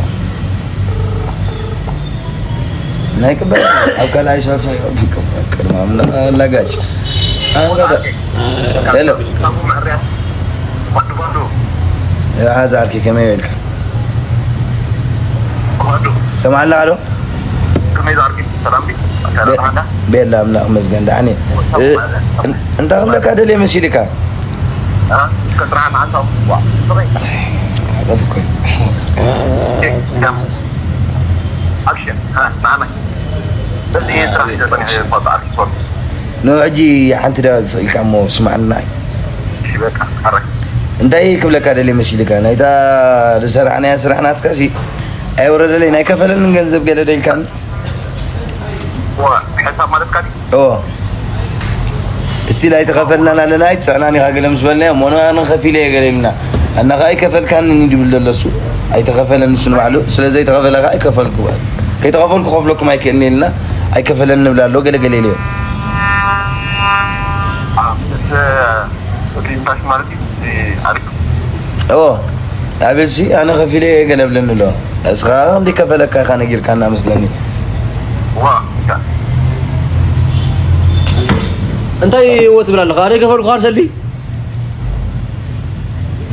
ናይ ቅበል ኣብ ካልኣይ ሳልሳይ ቅድሚ ኣምላኽ ኣላጋጭ። ኣንገደ። ሄሎ። ኣዛ ዓርኪ ከመይ ኢልካ? ሰማዕላ ኣሎ? ከመይ ዛርኪ? ሰላም ዲ? ሰላም ቤላ ኣምላኽ መስገን ደሓን እየ። እ፣ እን-፣ እንታይ ክብለካ ደልየ መሲልካ? እ? እስከ ስራሕ መዓልታዊ ዋ። ሓቀት እኮ እዩ። እ፣ እ፣ ኣብሽር፣ እ፣ ንዓና። በዚ ስራሕ ተጸኒሐ እኳ ብኣርኪ ስፖርት። ኖ፣ ሕጂ ሓንቲ ደኣ ዝስእልካ እሞ ስማዕና። እሺ፣ በቃ፣ ሓራይ። እንታይ ክብለካ ደልየ መሲልካ? ናይታ ዝሰራሕናያ ስራሕ ናትካ ሲ ኣይወረደለይ፣ ናይ ከፈለንን ገንዘብ ገለ ደልካኒ? ዋ፣ ሕሳብ ማለትካ ድዩ? እዎ። እስቲል ኣይተኸፈልናን ኣለና፣ ኣይትጽዕናን ኢኻ ገለ ምስ በልናዮ፣ እሞ ንኸፊለ እየ ገለ ኢልና። ኣና ኸኣ ኣይከፈልካንን እዩ ድብል ዘሎ እሱ። ኣይተኸፈለን ንሱ ንባዕሉ፣ ስለ ዘይተኸፈለ ኸኣ ኣይከፈልኩ። ከይተኸፈልኩ ክኸፍለኩም ኣይክእልን እየ ኢልና፣ ኣይከፈለን ንብል ኣሎ፣ ገለ ገለ ኢለዮ። አ፣ ምስ፣ እቲ ታሽ ማለት እዩ፣ እቲ ኣሪፍ። እዎ፣ ኣቤልሲ፣ ኣነ ከፊለ እየ ገለ ብለኒ ኣሎ። እስኻ ኸኣ ከም ዘይከፈለካ ኢኻ ነጊርካና መስለኒ። ዋ፣ እካ። እንታይ እዎ ትብል ኣለኻ? ኣነ ከፈልኩኻ ሰልዲ?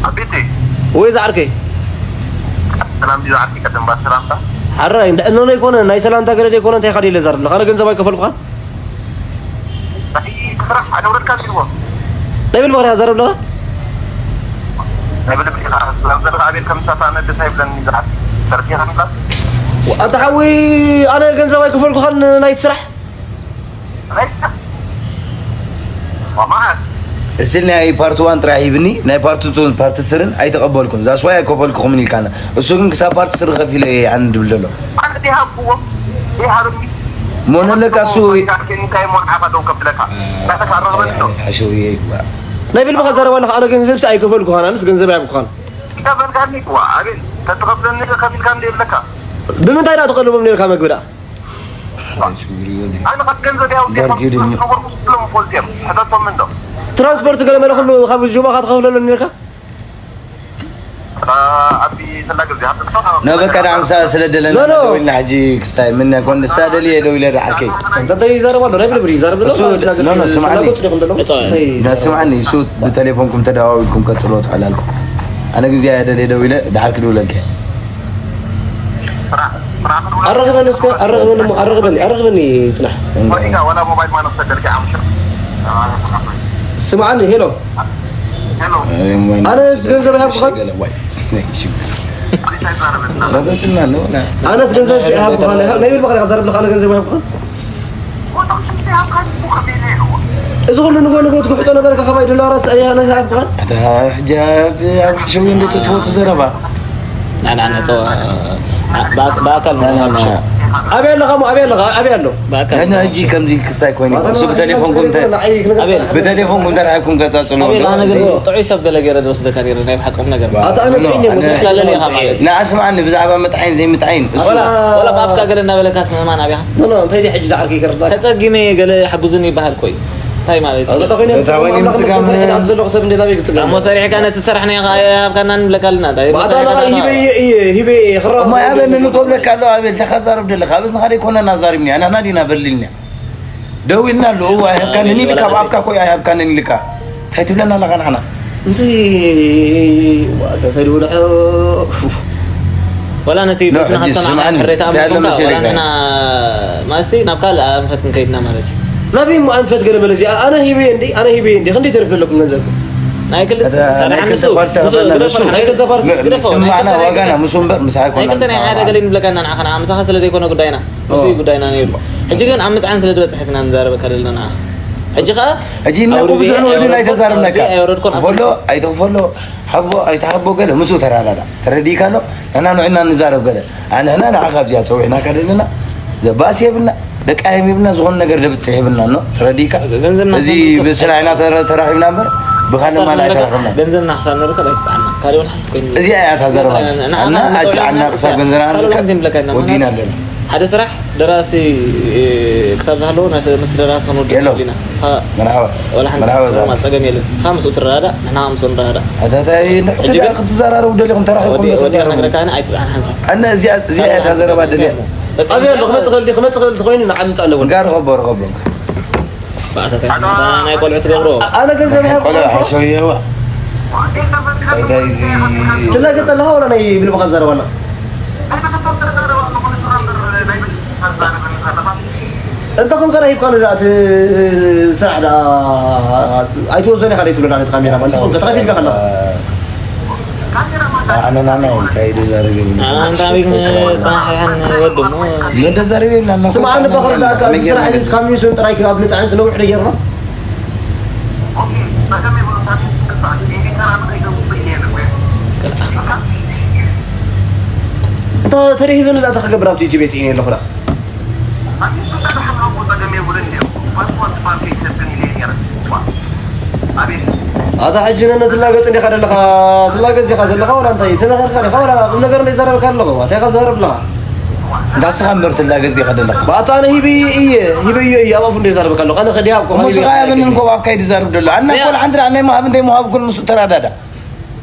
ኣቤቴ። ወይ ዝዓርከይ? ሰላም ድዩ ዝዓርከይ? ቀደም ባር ሰላምታ? ሓራይ፣ እንዳ-፣ እኖ ዘይኮነ፣ ናይ ሰላምታ ገለ ዘይኮነ፣ እንታይ ኢኻ ድየ ለዛር ኣለኻ? ኣነ ገንዘብ ኣይከፈልኩኻን? ናይ ስራሕ ኣነውረድካ ዝብልዎ። ናይ ብል መኽርያ ዘረብ ኣለኻ? ናይ ብል መኽርያ ዘረብ ዘለኻ ኣቤል ከም ሳታ ነደስ ኣይብለኒ ዝዓት። ተረዲኻ ምንታ? ኣንታ ሓወይ፣ ኣነ ገንዘብ ኣይከፈልኩኻን ናይቲ ስራሕ። ናይ ስራሕ? ዋማዓት። እስል ናይ ፓርት ዋን ጥራሕ ሂብኒ፣ ናይ ፓርት ቱን ፓርት ስርን ኣይተቐበልኩን። ዛስ ዋይ ኣይከፈልኩኹምን ኢልካና። እሱ ግን ክሳብ ፓርት ስሪ ከፊለ እየ ኣነ ድብል ዘሎ። ኣነ ዘይሃብኩዎ፣ ዘይሃብኒ። ሞኖለካ እሱ እንታይ ሞን ዓኻ ደው ከብለካ ናተካ ኣረኽበኒ ዶ ሓሸውየ ይግባእ ናይ ብልብኻ ዘረባ ኣለኻ። ኣነ ገንዘብሲ ኣይከፈልኩኻን፣ ኣነስ ገንዘብ ኣይሃብኩኻን። እንተበልካኒ ዋ ኣቤል ተትኸፍለኒ ከፊልካ እንደ ይብለካ ብምንታይ ዳ ትቐልቦም ነርካ መግቢ ዳ? ኣነ ካብ ገንዘብ ያውፅኹሎም ፈልዮም ሕተቶም እንዶ ትራንስፖርት ገለ መለ ኩሉ ካብ ጁባኻ ትኸፍለሎም ነርካ? ኣቢ ተላገዚ ሃብተስፋ ነበካ ዳንሳ ስለ ደለና ኖ፣ ኖ። ደው ኢልና ሕጂ ክስታይ ምን ኮን ንሳ ደልየ ደው ኢለ ደሓርከይ እንታይ ይዛረብ ኣሎ? ናይ ብልብር ይዛረብ ኣሎ? እሱ ኖ፣ ኖ፣ ስምዓኒ። ፍላጎት ዲኹም ዘለኹም? እንታይ ነስምዓኒ እሱ ብቴሌፎንኩም ተደዋዊልኩም ቀጥሎ ትሕላልኩም ኣነ ግዜ ኣየ ደልየ ደው ኢለ ደሓርክ ድውለልከ ኣረኽበኒ እስከ ኣረኽበኒ እሞ ኣረኽበኒ ኣረኽበኒ ይጽናሕ። ወላ ሞባይል ማነው ሰደልከ ኣምሽር ስምዓኒ ሄሎ ኣነስ ገንዘብ ይሃብኩኻን ኣነስ ገንዘብ ይሃብኩኻን ናይ ብልብኻ ዲኻ ዘረብ ኣለኻ ኣነ ገንዘብ ይሃብኩኻን እዚ ኩሉ ንጎ ንጎ ትጉሕጦ ነበርካ ካባይ ዶላራት ኣያ ኣነስ ይሃብኩኻን ሕጂ ኣብ ሓሸዊ እንደ ትትወት ዘረባ ናና ነቶ ብኣካል ኣበይ ኣለኻ እሞ ኣበይ ኣለኻ ኣበይ ኣሎ ብኣካል ሕጂ ከምዚ ክስታይ ኮይኑ እሱ ብቴሌፎንኩም ተ- ኣቤል ብቴሌፎንኩም ተራኺብኩም ቀጻጽሉ ኣቤል ኣነ ግን ጥዑይ ሰብ ገለ ገይረ ዝወስደካ ነይረ ናይ ብሓቆም ነገር ኣታ ኣነ ጥዑይ እየ፣ ትላለኒ ኢኻ ማለት እዩ። ንኣስማዓኒ ብዛዕባ ምጥዓይን ዘይምጥዓይን እሱ ወላ ወላ ብኣፍካ ገለ እናበለካ ስምማን ኣብኻ ኖ፣ ኖ፣ እንታይ ድዩ ሕጂ ዝዓርከይ ክርዳእ? ተጸጊመ ገለ ሓጉዝኒ ይበሃል ኮይ እንታይ ማለት እዩ? ኣታ ኮይነ እታ ኮይነ ኣምላኽ ምጽጋም ምስጋና ዝዘለኹ ሰብ እንደ ናበይ ክጽገም? እሞ ሰሪሕካ ነቲ ዝሰራሕናዮ ከኣ ኣብካና ንብለካ ኣለና እንታይ ባታ ሰሪሕካ ነቓ ኣለና? ሂበየ እየ ሂበየ እየ ክራ እሞ ያበኒ ንቆብለካ ኣሎ ኣቤል ተኸዛረብ ደለኻ ኣብስ ንኻደ ይኮነና ዛሪብኒ ኣናና ዲና በልልኛ ደው ኢልና ኣሎ እዋ ኣይሃብካንን ኢልካ ኣብ ኣፍካ ኮይ ኣይሃብካንን ኢልካ እንታይ ትብለና ኣለኻ ንዓና እንታይ ዋታ ተድውልዖ ወላ ነቲ ኖ፣ ቤትና ሕጂ ከሰማዕካ ስምዓኒ፣ ሕሬታ እንታይ ኣሎ ኣምልኮምካ መሲልካ? ወላ ንሕና ማስቲ ናብ ካልእ ኣንፈት ክንከይድና ማለት እዩ ናበይ እሞ ኣንፈት ገለ መለ እዚኣ ኣነ ሂበየ እንዲ ኣነ ሂበየ እንዲ ክንደይ ተርፍ ኣለኩም ገንዘብኩም ናይ ክልተ እታ ታዲያ ናይ ንሱ ክልተ ኳርተር ንሱ በላ ግደፎ ንሱ ናይ ክልተ ፓርቲ ግደፎ ናይ ስምዓና ክልተ ዋጋና ናይ ምስ ወንበር ምሳይ ናይ ኮና ክልተ ናይ ሓደ ገለ ንብለካ እና ንዓኻ ንዓ ምሳኻ ስለ ዘይኮነ ጉዳይና ንሱ እዩ ጉዳይና ነይሩ ሕጂ ግን ኣብ ምፅዓን ስለ ዝበፅሐት ኢና ንዛረበካ ዘለና ንዓኻ ሕጂ ኸዓ ሕጂ እሞ ብዙሕ ወዲ ናይ ተዛርብነካ ኣይወረድኮን ክፈሎ ኣይትኽፈሎ ሓቦ ኣይትሓቦ ገለ ምስኡ ተራዳዳ ተረዲእካ ኣሎ ንሕና ንዕና ንዛረብ ገለ ንሕና ንዓኻ ኣብዚኣ ፀዊዕናካ ዘለና ዘባእስ የብልና ደቃየም የብልና ዝኾነ ነገር ደብፅሕ የብልና ኖ ተረዲእካ ገንዘብና እዚ ክንርከብ ብስራሕና ተረ- ተራኺብና እምበር ብኻልእ ማል ኣይተራኽብና ገንዘብና ክሳብ ንርከብ ኣይትፅዓና ካልእ ወላ ሓንቲ ኮይኑ እዚኣ እያ እታ ዘረባ እና ኣትፅዓና ክሳብ ገንዘብና ንርከብ ወዲና ኣለና ሓደ ስራሕ ደራሲ ክሳብ ዝሃለዎ ምስ ደራሲ ክንወዲ የሎ። ኢና መርሓባ ወላ ሓንቲ መርሓባ ኖርማል ፀገም የለን ንስኻ ምስኡ ትረዳዳእ ንሕና ምስኡ ንረዳዳእ ኣታታይ ክትዘራረቡ ደሊኹም ተራኺብኩም ወዲኦ ተዛረቡ ነግረካ ግን ኣይትፅዓን ሓንሳብ ኣነ እዚኣ እዚኣ እያ እታ ዘረባ ደልያ ኣብያ ኣሎ ክመፅእ ክእል ድዩ ክመፅእ ክእል ተኮይኑ ንዓ ምፃእ ኣለዎ ጋር ኸቦ ኸቦ ባእሳት ናይ ቆልዑ ትገብሮ ኣነ ገንዘብ ቆልዑ ሃብኩ ሓሸውየዋ እንታይ እዚ ትላገፅ ኣለኻ ወላ ናይ ብልብኻ ዘረባና እንተ ኾንካ ዳ ሂብካ ንዳ እቲ ስራሕ ዳ ኣይትወዞን ኢኻ ደይ ትብሎ ዳ ነቲ ካሜራ ማለት ኾንካ ተኸፊልካ ከላ ኣነ ናና እንታይ ደዛረብ ኣንታ ቤት ንፅናሕ ይሓን ወድሞ መደዛረብ የብላና ስምዓ ንባኹ ዳ እቲ ስራሕ እዚ ካብ ሚስዮን ጥራይ ክኣብልፃዕን ስነውሕ ደጌርና እንተ ተደሂበኒ ዳ ተኸገብር ኣብቲ ዩቲብ የጥዒኒ ኣለኹ ዳ ኣታ ሕጂ ነነ ትላገጽ እንዲኻ ደለኻ ትላገጽ ዲኻ ዘለኻ ወላ እንታይ ተመኸርካ ዲኻ ወላ ቁም ነገር እንደ ይዛረብካ ኣለኹ እንታይ ኢኻ ትዛረብ ኣለኻ እንዳስኻ እምበር ትላገጽ ዲኻ ደለኻ ባታ ኣነ ሂበዮ እየ ሂበዮ እየ ኣብ ኣፉ እንደ ይዛረብካ ኣለኹ ኣነ ከዲሃብኩ ሙስኻ ያበንን ኮብ ኣፍካ ይዛረብ ደሎ ኣና ኮል ሓንድራ ናይ መሃብ እንደ መሃብ ኩን ምስ ተራዳዳ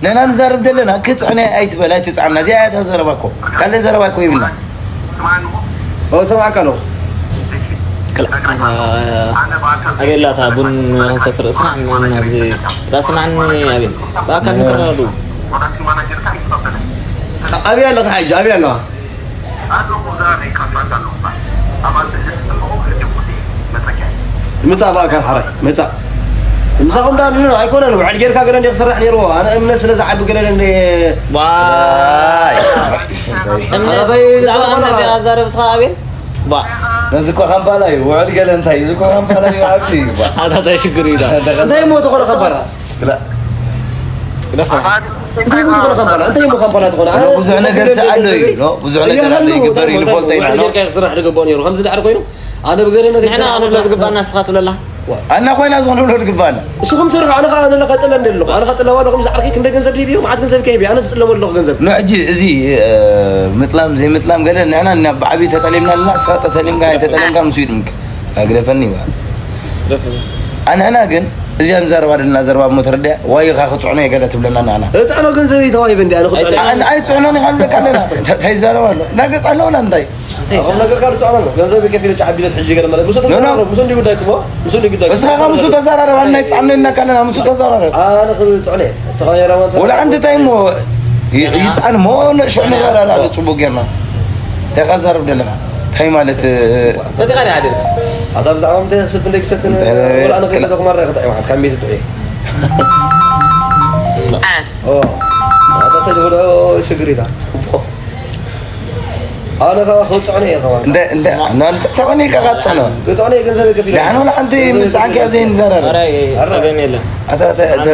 ነና ንዛረብ ዘለና ክጽዕነ ኣይትበል ኣይትጽዓና እዚኣ እያ እታ ዘረባ እኮ ካልእ ዘረባ እኮ ይብልና ሰማዕካ ኣለኹ ኣቤላታ ቡን ክንሰቲ ርእስና ኣብዚ ዳስማዕኒ ኣቤል ብኣካል ንክረዱ ኣብያ ኣለኻ ሓጂ ኣብያ ኣለኻ ምጻእ ብኣካል ሓራይ ምጻእ ምሳኹም ዳ ንሕና ኣይኮነን ውዕል ጌርካ ገለ እንደ ክስራሕ ነይርዎ ኣነ እምነት ስለ ዝዓቢ ገለ እንደ ዋይ ኣታተይ ብዛዕባ እምነት ኢኻ ትዛረብ እስኻ ኣቤል ባ ነዚ እኮ ካምፓላ እዩ ውዕል ገለ እንታይ እዚ እኮ ካምፓላ እዩ ዓብዲ እዩ ባ ኣታታይ ሽግር እዩ ዳ እንታይ እሞ ተኾነ ካምፓላ ግላ ግደፋ እንታይ እሞ ተኾነ ካምፓላ እንታይ እሞ ካምፓላ ተኾነ ኣነ ብዙሕ ነገር ስኣሎ እዩ ኖ ብዙሕ ነገር ኣሎ ይግበር እዩ ንፈልጦ ኢና ኖ ጌርካ ክስራሕ ዝገባኦ ነይሩ ከምዚ ዳሕሪ ኮይኑ ኣነ ብገረመት ንሕና ክንብሎ ዝግባና ንስኻ ትብለላ። ኣና ኮይና እዚ ክንብሎ ዝግባና። እስኹም ትሰርሑ፣ ኣነ ኸዓ፣ ኣነ ኸጥለ እንደ ኣለኹ። ኣነ ኸጥለ ዋላ ኹም ዝዓርኪ ክንደ ገንዘብ ሂብዮ፣ መዓት ገንዘብ ከይብዮ፣ ኣነ ዝጥለመሉ ገንዘብ። ንሕጂ እዚ፣ እ፣ ምጥላም ዘይምጥላም ገለ ንሕና ናብ ብዓብዩ ተጠሊምና ኣለና። እስኻ ተጠሊምካ ኣይተጠሊምካ ምስ ኢድምክ። ኣግደፈኒ ይበሃል። ኣንሕና ግን እዚኣ ንዛረባ ዘለና ዘረባ እሞ ተረድያ፣ ዋይኻ ክጽዕኖ እየ ገለ ትብለና ንዓና። እጽዕኖ ገንዘብ እዩ ተዋሂበ እንዲ፣ ኣነ ክጽዕኖ። ኣይ-፣ ኣይጽዕኖን ኢኻ ንብለካ ኣለና። እንታይ ይዛረብ ኣሎ? ናገጽ ኣለውና እንታይ? ኣኹም ነገር ካልእ ጻዕና ኣሎ። ገንዘብ ከፊለ ጫ ቢለስ ሕጂ ገለ ማለት። ምስ ኖ፣ ኖ። ተዛራረብ፣ ምስ እንዲ ጉዳይኩም፣ ምስ እንዲ ጉዳይኩም። እስኻ ኸኣ ምስ ተዛራረብ፣ ኣና ይጻዕነና ካለና፣ ምስ ተዛራረብ። ኣነ ክጽዕነ። እስኻ የራማን ወላ ሓንቲ እንታይ እሞ ይ-፣ ይጻን እሞ ን-፣ ሽዑ ንረዳዳ ኣሎ ጽቡቅ ጌርና። እንታይ ኸዛረብ ደለኻ? እንታይ ማለት፣ እ፣ ሰቲኻ ዲኻ ሓዲርካ? ኣታ ብዛዕባ ምንታይ ክሰቲ እንደይ ክሰቲ ን-፣ እንታይ? ወላ ኣነ ከይሰተኹ ማራ ኢኻ ጥዑይ ዋሓት፣ ካብ ቤት ጥዑይ። ኦ፣ ኣታ ተጅ ወደ ሽግር ኢታ። ኣነ ኸዓ ክጽዕኖ እየ ኸዓ። እንደ፣ እንደ፣ ኣነ እንተኾነ ኢኻ ኸዓ ጽዕኖ። ክጽዕኖ እየ፣ ገንዘብ ከፊለ። ደሓን ወላ ሓንቲ ገንዘብ ምጽዓንካ ከፊለ። ዘይንዛረብ። ኧረ፣ ጸገም የለን። ኣታ፣ ኣታ፣ ኣታ፣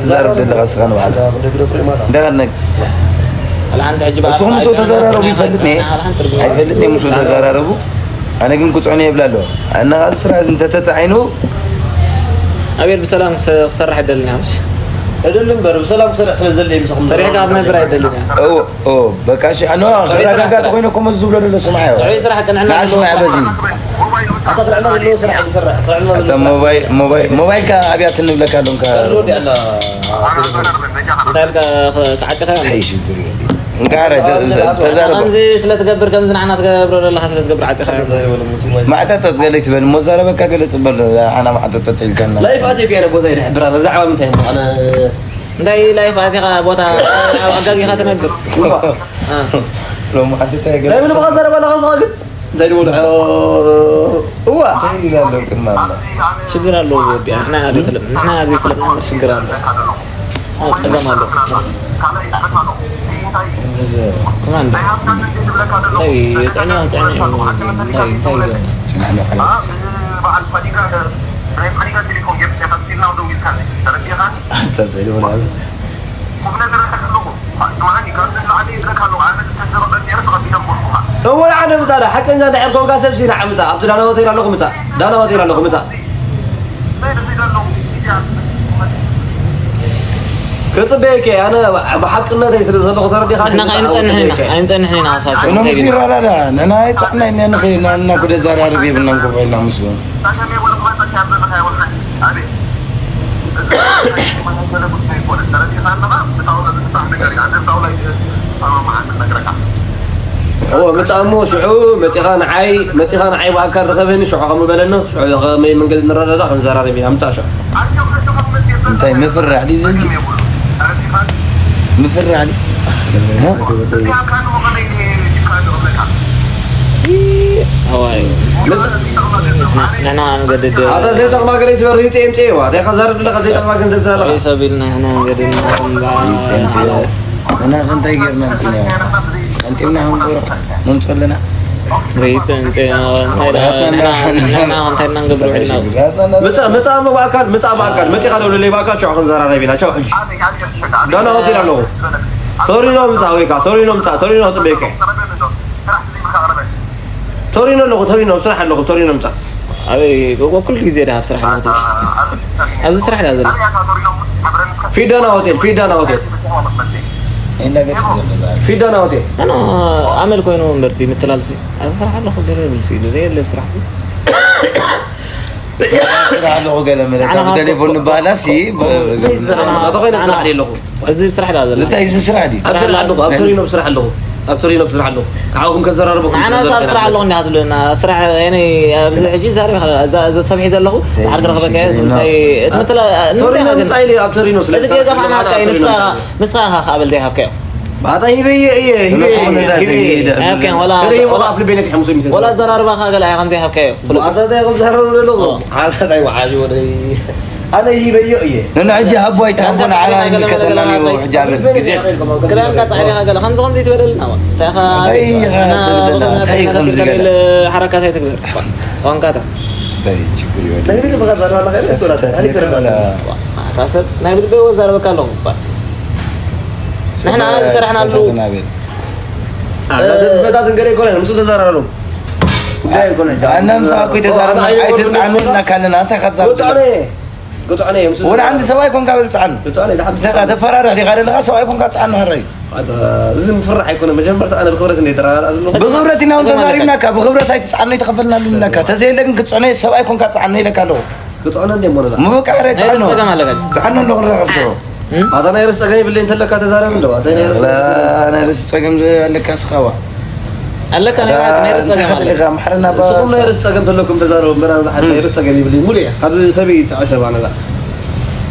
ትዛረብ ዘለኻ እስኻ ንባዕልኻ። ኣታ፣ ክንደግዶ ፍሬ ማታ። እንደ ኸነግ-፣ ወላ ሓንቲ ሕጂ በኣፍ እስኹም ምስኡ ኣይኮነን፣ ተዘራረቡ ኣይኮነን፣ ይፈልጥኒ። ኣይኮነን፣ ኣይፈልጥኒ ምስኡ ተዘራረቡ። ኣነ ግን ክጽዕኖ የብላ ኣለዋ። ኣነ ኸዓ ስራሕ እንተተጣዒኑ ኣቤል ብሰላም ክሰ-፣ ክሰርሕ ይደልን እየ። እድል እምበር ብሰላም ክሰርሕ ስለ ዝደሊ ምሳኹም ሰሪሕካ ክትነብር ኣይደልን እየ። እዎ፣ እዎ፣ በቃ እሺ፣ ኣነ ጥዑይ ስራሕ ክረጋጋጥ ስራሕ። ኮይኑ እኮ መዝ ዝብሎ ደሎ ስማዕ እዮ። ጥዑይ ስራሕ ቅንዕና ንዓ ዘለዎ ስማዕ ስራሕ። በዚ። ኣታ ቅንዕና ዘለዎ ስራሕ ይሰርሕ፣ ቅንዕና ኣታ ዘለዎ ስራሕ። ሞባይል፣ ሞባይል፣ ሞባይልካ ኣብያ ትንብለካ ኣለንካ። ሰርዞ ወዲ ኣላ። እንታይ ኢልካ ኸ-፣ ክዓጺኻ? እንታይ ሽግር እዩ? እንካ ረ-፣ ተ-፣ ተ-፣ ተዛረቦ። ከምዚ ስለ ትገብር፣ ከምዚ ንዓና ትገብሮ ዘለኻ ስለ ዝገብር ዓጺኻ። ማዕጠጠጥ ገለ ይትበል፣ እሞ ዛረበካ ገለ ጽበል፣ ኣና ማዕጠጠጥ ኢልካና። ላይፍ ኣትየ ከይነ ቦታ ይድሕብራ፣ ብዛዕባ ምንታይ እሞ ኣነ እንታይ ላይፍ ኣቲኻ ቦታ ኣጋጊኻ ትነግር? እዋ። አ። ሎሚ ሓንቲ እንታይ ገለ ናይ ምንም ኸዛረባ ኣለኻ ስኻ ግን? እንታይ ድሞ ድዖ? እዋ። እንታይ ኢሉ ኣሎ ቅድሚ ኣላ? ሽግር ኣለዎ ወዲ፣ ንሕና ዘይፈለጥና፣ ንሕና ዘይፈለጥና ሽግር ኣሎ። አ፣ ጸገም ኣሎ። ስማ እንደ። እንታይ፣ የጽዕና፣ የጽዕና፣ እንታይ፣ እንታይ ይገርም? ጽዕና፣ ኣታ እንታይ ድሞ ድዖ? እወ፣ ንዓደ ምጻእ፣ ሓቀኛ እንድሕር ኮንካ ሰብሲ ንዓ ምጻእ። ኣብቲ ዳና ሆቴል ኣለኹ ምጻእ። ዳና ሆቴል ኣለኹ ምጻእ። ክጽበየኪ እየ፣ ኣነ ብሓቅነተይ ስለ ዘለኹ ተረዲኻኒ። ንሕና ምጻእ፣ ከይንጸንሕን ኢና፣ ክጽበየኪ እየ። ኣይንጸንሕን ኢና፣ ሓሳብ ሽዑ እኖም ከይድ ኢና። ይራዳዳ፣ ንሕና ኣይጻዕናይ ኢና፣ ንኸይድ፣ ንሕና እኮ ደዛራርብ የብልናን ኮፍ ኢልና ምስኡ። እዎ፣ ምጻእ እሞ ሽዑ መጺኻ ንዓይ፣ መጺኻ ንዓይ ብኣካል ርኸበኒ፣ ሽዑ ከምኡ በለኒ፣ ሽዑ ከመይ መንገዲ ንረዳዳእ ክንዘራረብ ኢና። ምጻእ ሽዑ። እንታይ ምፍርራሕ ድዩ ዘጂ? ምፍርራሕ ድዩ? ኣዋይ። ንሕና ንገድድ። ኣታ ዘይጠቕማ ገለ ይትበል፣ ይጽኤም ጽኤዋ። እንታይ ከዛርብ ኣለኻ? ዘይጠቕማ ገንዘብ ትበል ኣለኻ? ርእይ ሰብ ኢልና ንሕና ንገድድ። ንሕና ከ እንታይ ጌርና ኣምጺና? ቀንጢብና ክንገብሮ ነምጽኦ ኣለና። ርእይ ሰብ እንጽኤ፣ እንታይ ደኣ፣ ንሕና፣ ንሕና እንታይ ኢና ንገብር ውዒልና? ምጻእ፣ ምጻእ እሞ ብኣካል፣ ምጻእ ብኣካል። መጺኻ ደውለለይ ብኣካል፣ ቻው ክንዘራረብ ኢና። ቻው ሕጂ። ዳና ሆቴል ኣለኹ። ቶሪኖ ምጻእ ወይ ከዓ ቶሪኖ ምጻእ፣ ቶሪኖ ጽበየካ። ቶሪኖ ኣለኹ፣ ቶሪኖ ኣብ ስራሕ ኣለኹ፣ ቶሪኖ ምጻእ። ኣበይ፣ ኩሉ ግዜ ደኣ ኣብ ስራሕ ኣለኹ ትብል? ኣብዚ ስራሕ ደኣ ዘለኹ። ፊዳና ሆቴል፣ ፊዳና ሆቴል። ፊዳና ሆቴል። ኣነ ኣመል ኮይኑ እምበርቲ ምትላልሲ። ኣብ ስራሕ ኣለኹ ገለ ይብልሲ፣ ገለ የለ ኣብ ስራሕሲ። ስራሕ ኣለኹ ገለ መለ፣ ንዓና ኣብ ቴሌፎን ንበሃላሲ፣ ብ-፣ እንታይ ዝሰራሕና? ኣቶ ኮይነ ኣብ ስራሕ ድየ ኣለኹ? እዚ ስራሕ ደኣ ዘለና። እንታይ እዚ ስራሕ ድዩ? ኣብ ስራሕ ኣለኹ፣ ኣብ ቶሪኖ ኣብ ስራሕ ኣለኹ። ኣብ ቶሪኖ ኣብ ስራሕ ኣለኹ። ንዓኹም ከዘራርበኩም ንዓና ስለ ኣብ ስራሕ ዘለኹ። ኣለኹ እንዲኻ ትብለና። ስራሕ፣ ያኒ፣ ኣብዚ ሕጂ ዛረብ ኢኻ፣ እዛ፣ እዛ ሰብ ሒዘ ኣለኹ። እንታይ ድሓር ክረኽበካ እየ፣ ሽግር እንታይ፣ የለን። እቲ ምትላ-፣ ቶሪኖ እንታይ ምጻእ ኢለ ኣብ ቶሪኖ ስለ እቲ ጌጋ ዝሰርሕ ኻና ኣለኹ፣ እንታይ ቶሪኖ ንስኻ፣ ምጻእ። ንስኻ ኢኻ ከኣ በል ዘይሃብካዮ። ኣታ ሂበየ እየ፣ ሂበየ፣ ሂበየ። ኣይሃብካን፣ ወላ፣ ከደ ሂቦ ወላ፣ ኣፍሊ ቤነት ሓሙስ ሚእቲ ወላ ኣዘራርባኻ ገለ ኣይኸም ዘይሃብካዮ፣ ፍሉጥ። ኣታ እንታይ ከም ዝዛረብ ዘለኹ? ኦ። ኣታ እንታይ ወዓል ወደይ። ኣነ ሂበዮ እየ። ነና ሕጂ ሃቦ ኣይትሃቦ፣ ኣንተ ንዓና ጻዕዳ ገለ መለ ኣይምልከተናን እዩ፣ ገለ ሕጂ ኣብ ግዜ። ክዳንካ ጻዕዳ ገለ፣ ከምዚ ከምዚ ትበለልና፣ ዋ። እንታይ ኢኻ እንታይ ኢኻ ንሕና ትብል ዘላ? ብኸምና እንታይ ከምዚ ተሲልካ ገለ? ኢለ ሓረካት ኣይትግበር። ዋ፣ ቋንቋታ። እንታይ ችግር ይወድ? ናይ ቢል ብኸዛ ዛረባ ኣለኻ፣ ሰብ ሶላት፣ ፈተነ ኣይትረዳዳ። ገለ። ዋ፣ ኣታ ሰብ ናይ ብልበይ ወዛረበካ ኣለኹ፣ ዋ። ንሕና ሰብ ዝሰራሕናሉ ፈተነ ናበል። ኣታ ሰብ ፈታትን ገለ ኣይኮነን፣ ምስ ተዘራረቡ። ጉዳይ እኮ ነው። ኣነ ምሳኻ እኮ ኣይተዛረብና፣ ኣይተጻዕኑና ካለና፣ እንታይ ኢኻ ትዛረብ ዘለኻ? ግጥዖነ፣ ግጥዖነ፣ ምስ ወደ ሓንቲ ሰብኣይ ኮንካ በል ጽዓኑ። ግጥዖነ፣ ደሓን ምስ ደኻ ተፈራርሕ ዲኻ ዘለኻ፣ ሰብኣይ ኮንካ ጽዓኑ ሕራይ። ኣታ፣ እዚ ምፍራሕ ኣይኮነ። መጀመርታ ኣነ ብኽብረት እንደ ተራራ ኣለኹ። ብኽብረት ኢና እውን ተዛሪብናካ፣ ብኽብረት ኣይትጽዓኑ፣ ኣይተኸፈልናሉን ኢልናካ። ተዘየለ ግን ክትጽዕኖ፣ ሰብኣይ ኮንካ ጽዓኑ ኢለካ ኣለኹ። ክጥዕኖ እንደ ሞረዛ። ምበቃ ሕረ ናይ ርስ ጸዓኖ። ጸገም ኣለካ። ጸዓኖ እንዶ ክንረኸብ ሽዑ። እም? ኣታ ናይ ርስ ጸገም ይብለኝ እንተለካ ተዛረብ እንዶ። ኣታ ናይ ርስ ጸገም። ኣታ ናይ ርስ ጸገም ኣለካ ስኻዋ። ኣለካ ናይ ርስ፣ ናይ ርስ ጸገም ኣለካ። ኣለካ፣ ማሕረና ባ ንስኹም ናይ ርስ ጸገም ተለኩም ተዛረቡ። እምበር ኣነ ብሓቂ ናይ ርስ ጸገም ይብለኝ። ሙሉ እየ። ካብ ሰበይ ትዕሰብ ኣነ ዛ።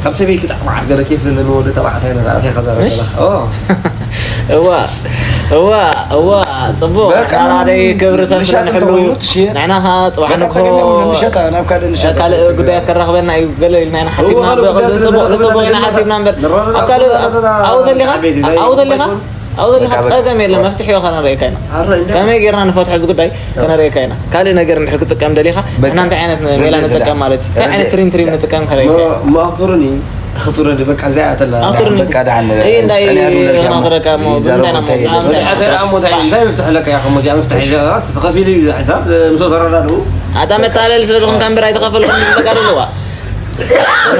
ካብ ሰበይ ክጣዕ መዓት ገለ ከይፍለ ንወዲ ተባዕታይ ነዛ ኣፌ ከዛረብ እሺ። ከላ። ኦ። እዋ፣ እዋ፣ እዋ፣ ጽቡቕ። በቃ፣ ናባደይ ክብሪ ሰልፊ ንሸጥ ንሕሉ። እንተኾይኑ ትሽየጥ። ንሕና ኸኣ ጽባሕ በቃ፣ ንግሆ ጸገም የብሉን፣ ንሸጣ፣ ናብ ካልእ ንሸጣ። ካልእ ጸገም ጉዳያት የብሉን። ከራኽበና እዩ ገለ ኢልና ኢና እዎ፣ ሓሲብና፣ ካልእ ጉዳያት ብቕልጽ ስለ ጽቡቕ፣ ዘራኽበና ንጽቡቕ ኢና ድማ ሓሲብና እምበር። ንራረብ ኣብ ካልእ፣ ኣለና። ኣብኡ ተሊኻ፣ ተላ-፣ ኣብኡ ተሊኻ፣ ቤት፣ ቤት፣ ኣብኡ ተሊኻ ቤት፣ ጸገም የለን፣ ቤት። መፍትሒ እዩ ከነርእየካ ኢና። ኣረ፣ እንዳ- ከመይ ጌርና ንፈትሖ እዚ ጉዳይ ያ። ከነርእየካ ኢና። ካልእ ነገር እንድሕር ክትጥቀም ደሊኻ፣ በቃ። ንሕና እንታይ ዓይነት ሜላ ርድእ ንጥቀም ዝዳ። ማለት እዩ? እንታይ ዓይነት ርድእ። ትሪም ትሪም ንጥቀም ከርእየካ እሞ፣ እየ። እሞ ኣኽቱርኒ። ክቱረድ በቃ እዚኣ ተላ ኣኽቱርኒ። በቃ ደሓን ንበል። እይ፣ እንታይ ጸንያ ዱለካ። ክነኽረካ እሞ፣ ይዛረቡ ብምንታይ እንታይ ናሞ? ይዛረቡ። ኣታ ደኣ እሞ እንታይ፣ እንታይ መፍትሒ ኣለካ ኢኻ? እሞ እዚኣ መፍትሒ ሒዘ፣ ኣስ-፣ ተኸፊሉ እዩ ሕሳብ፣ ምስ ተረዳድኡ። ኣታ መታለሊ ስለ ዝኾንካ እምበር ኣይተኸፈልኩን ዝብለካ ዘለዋ።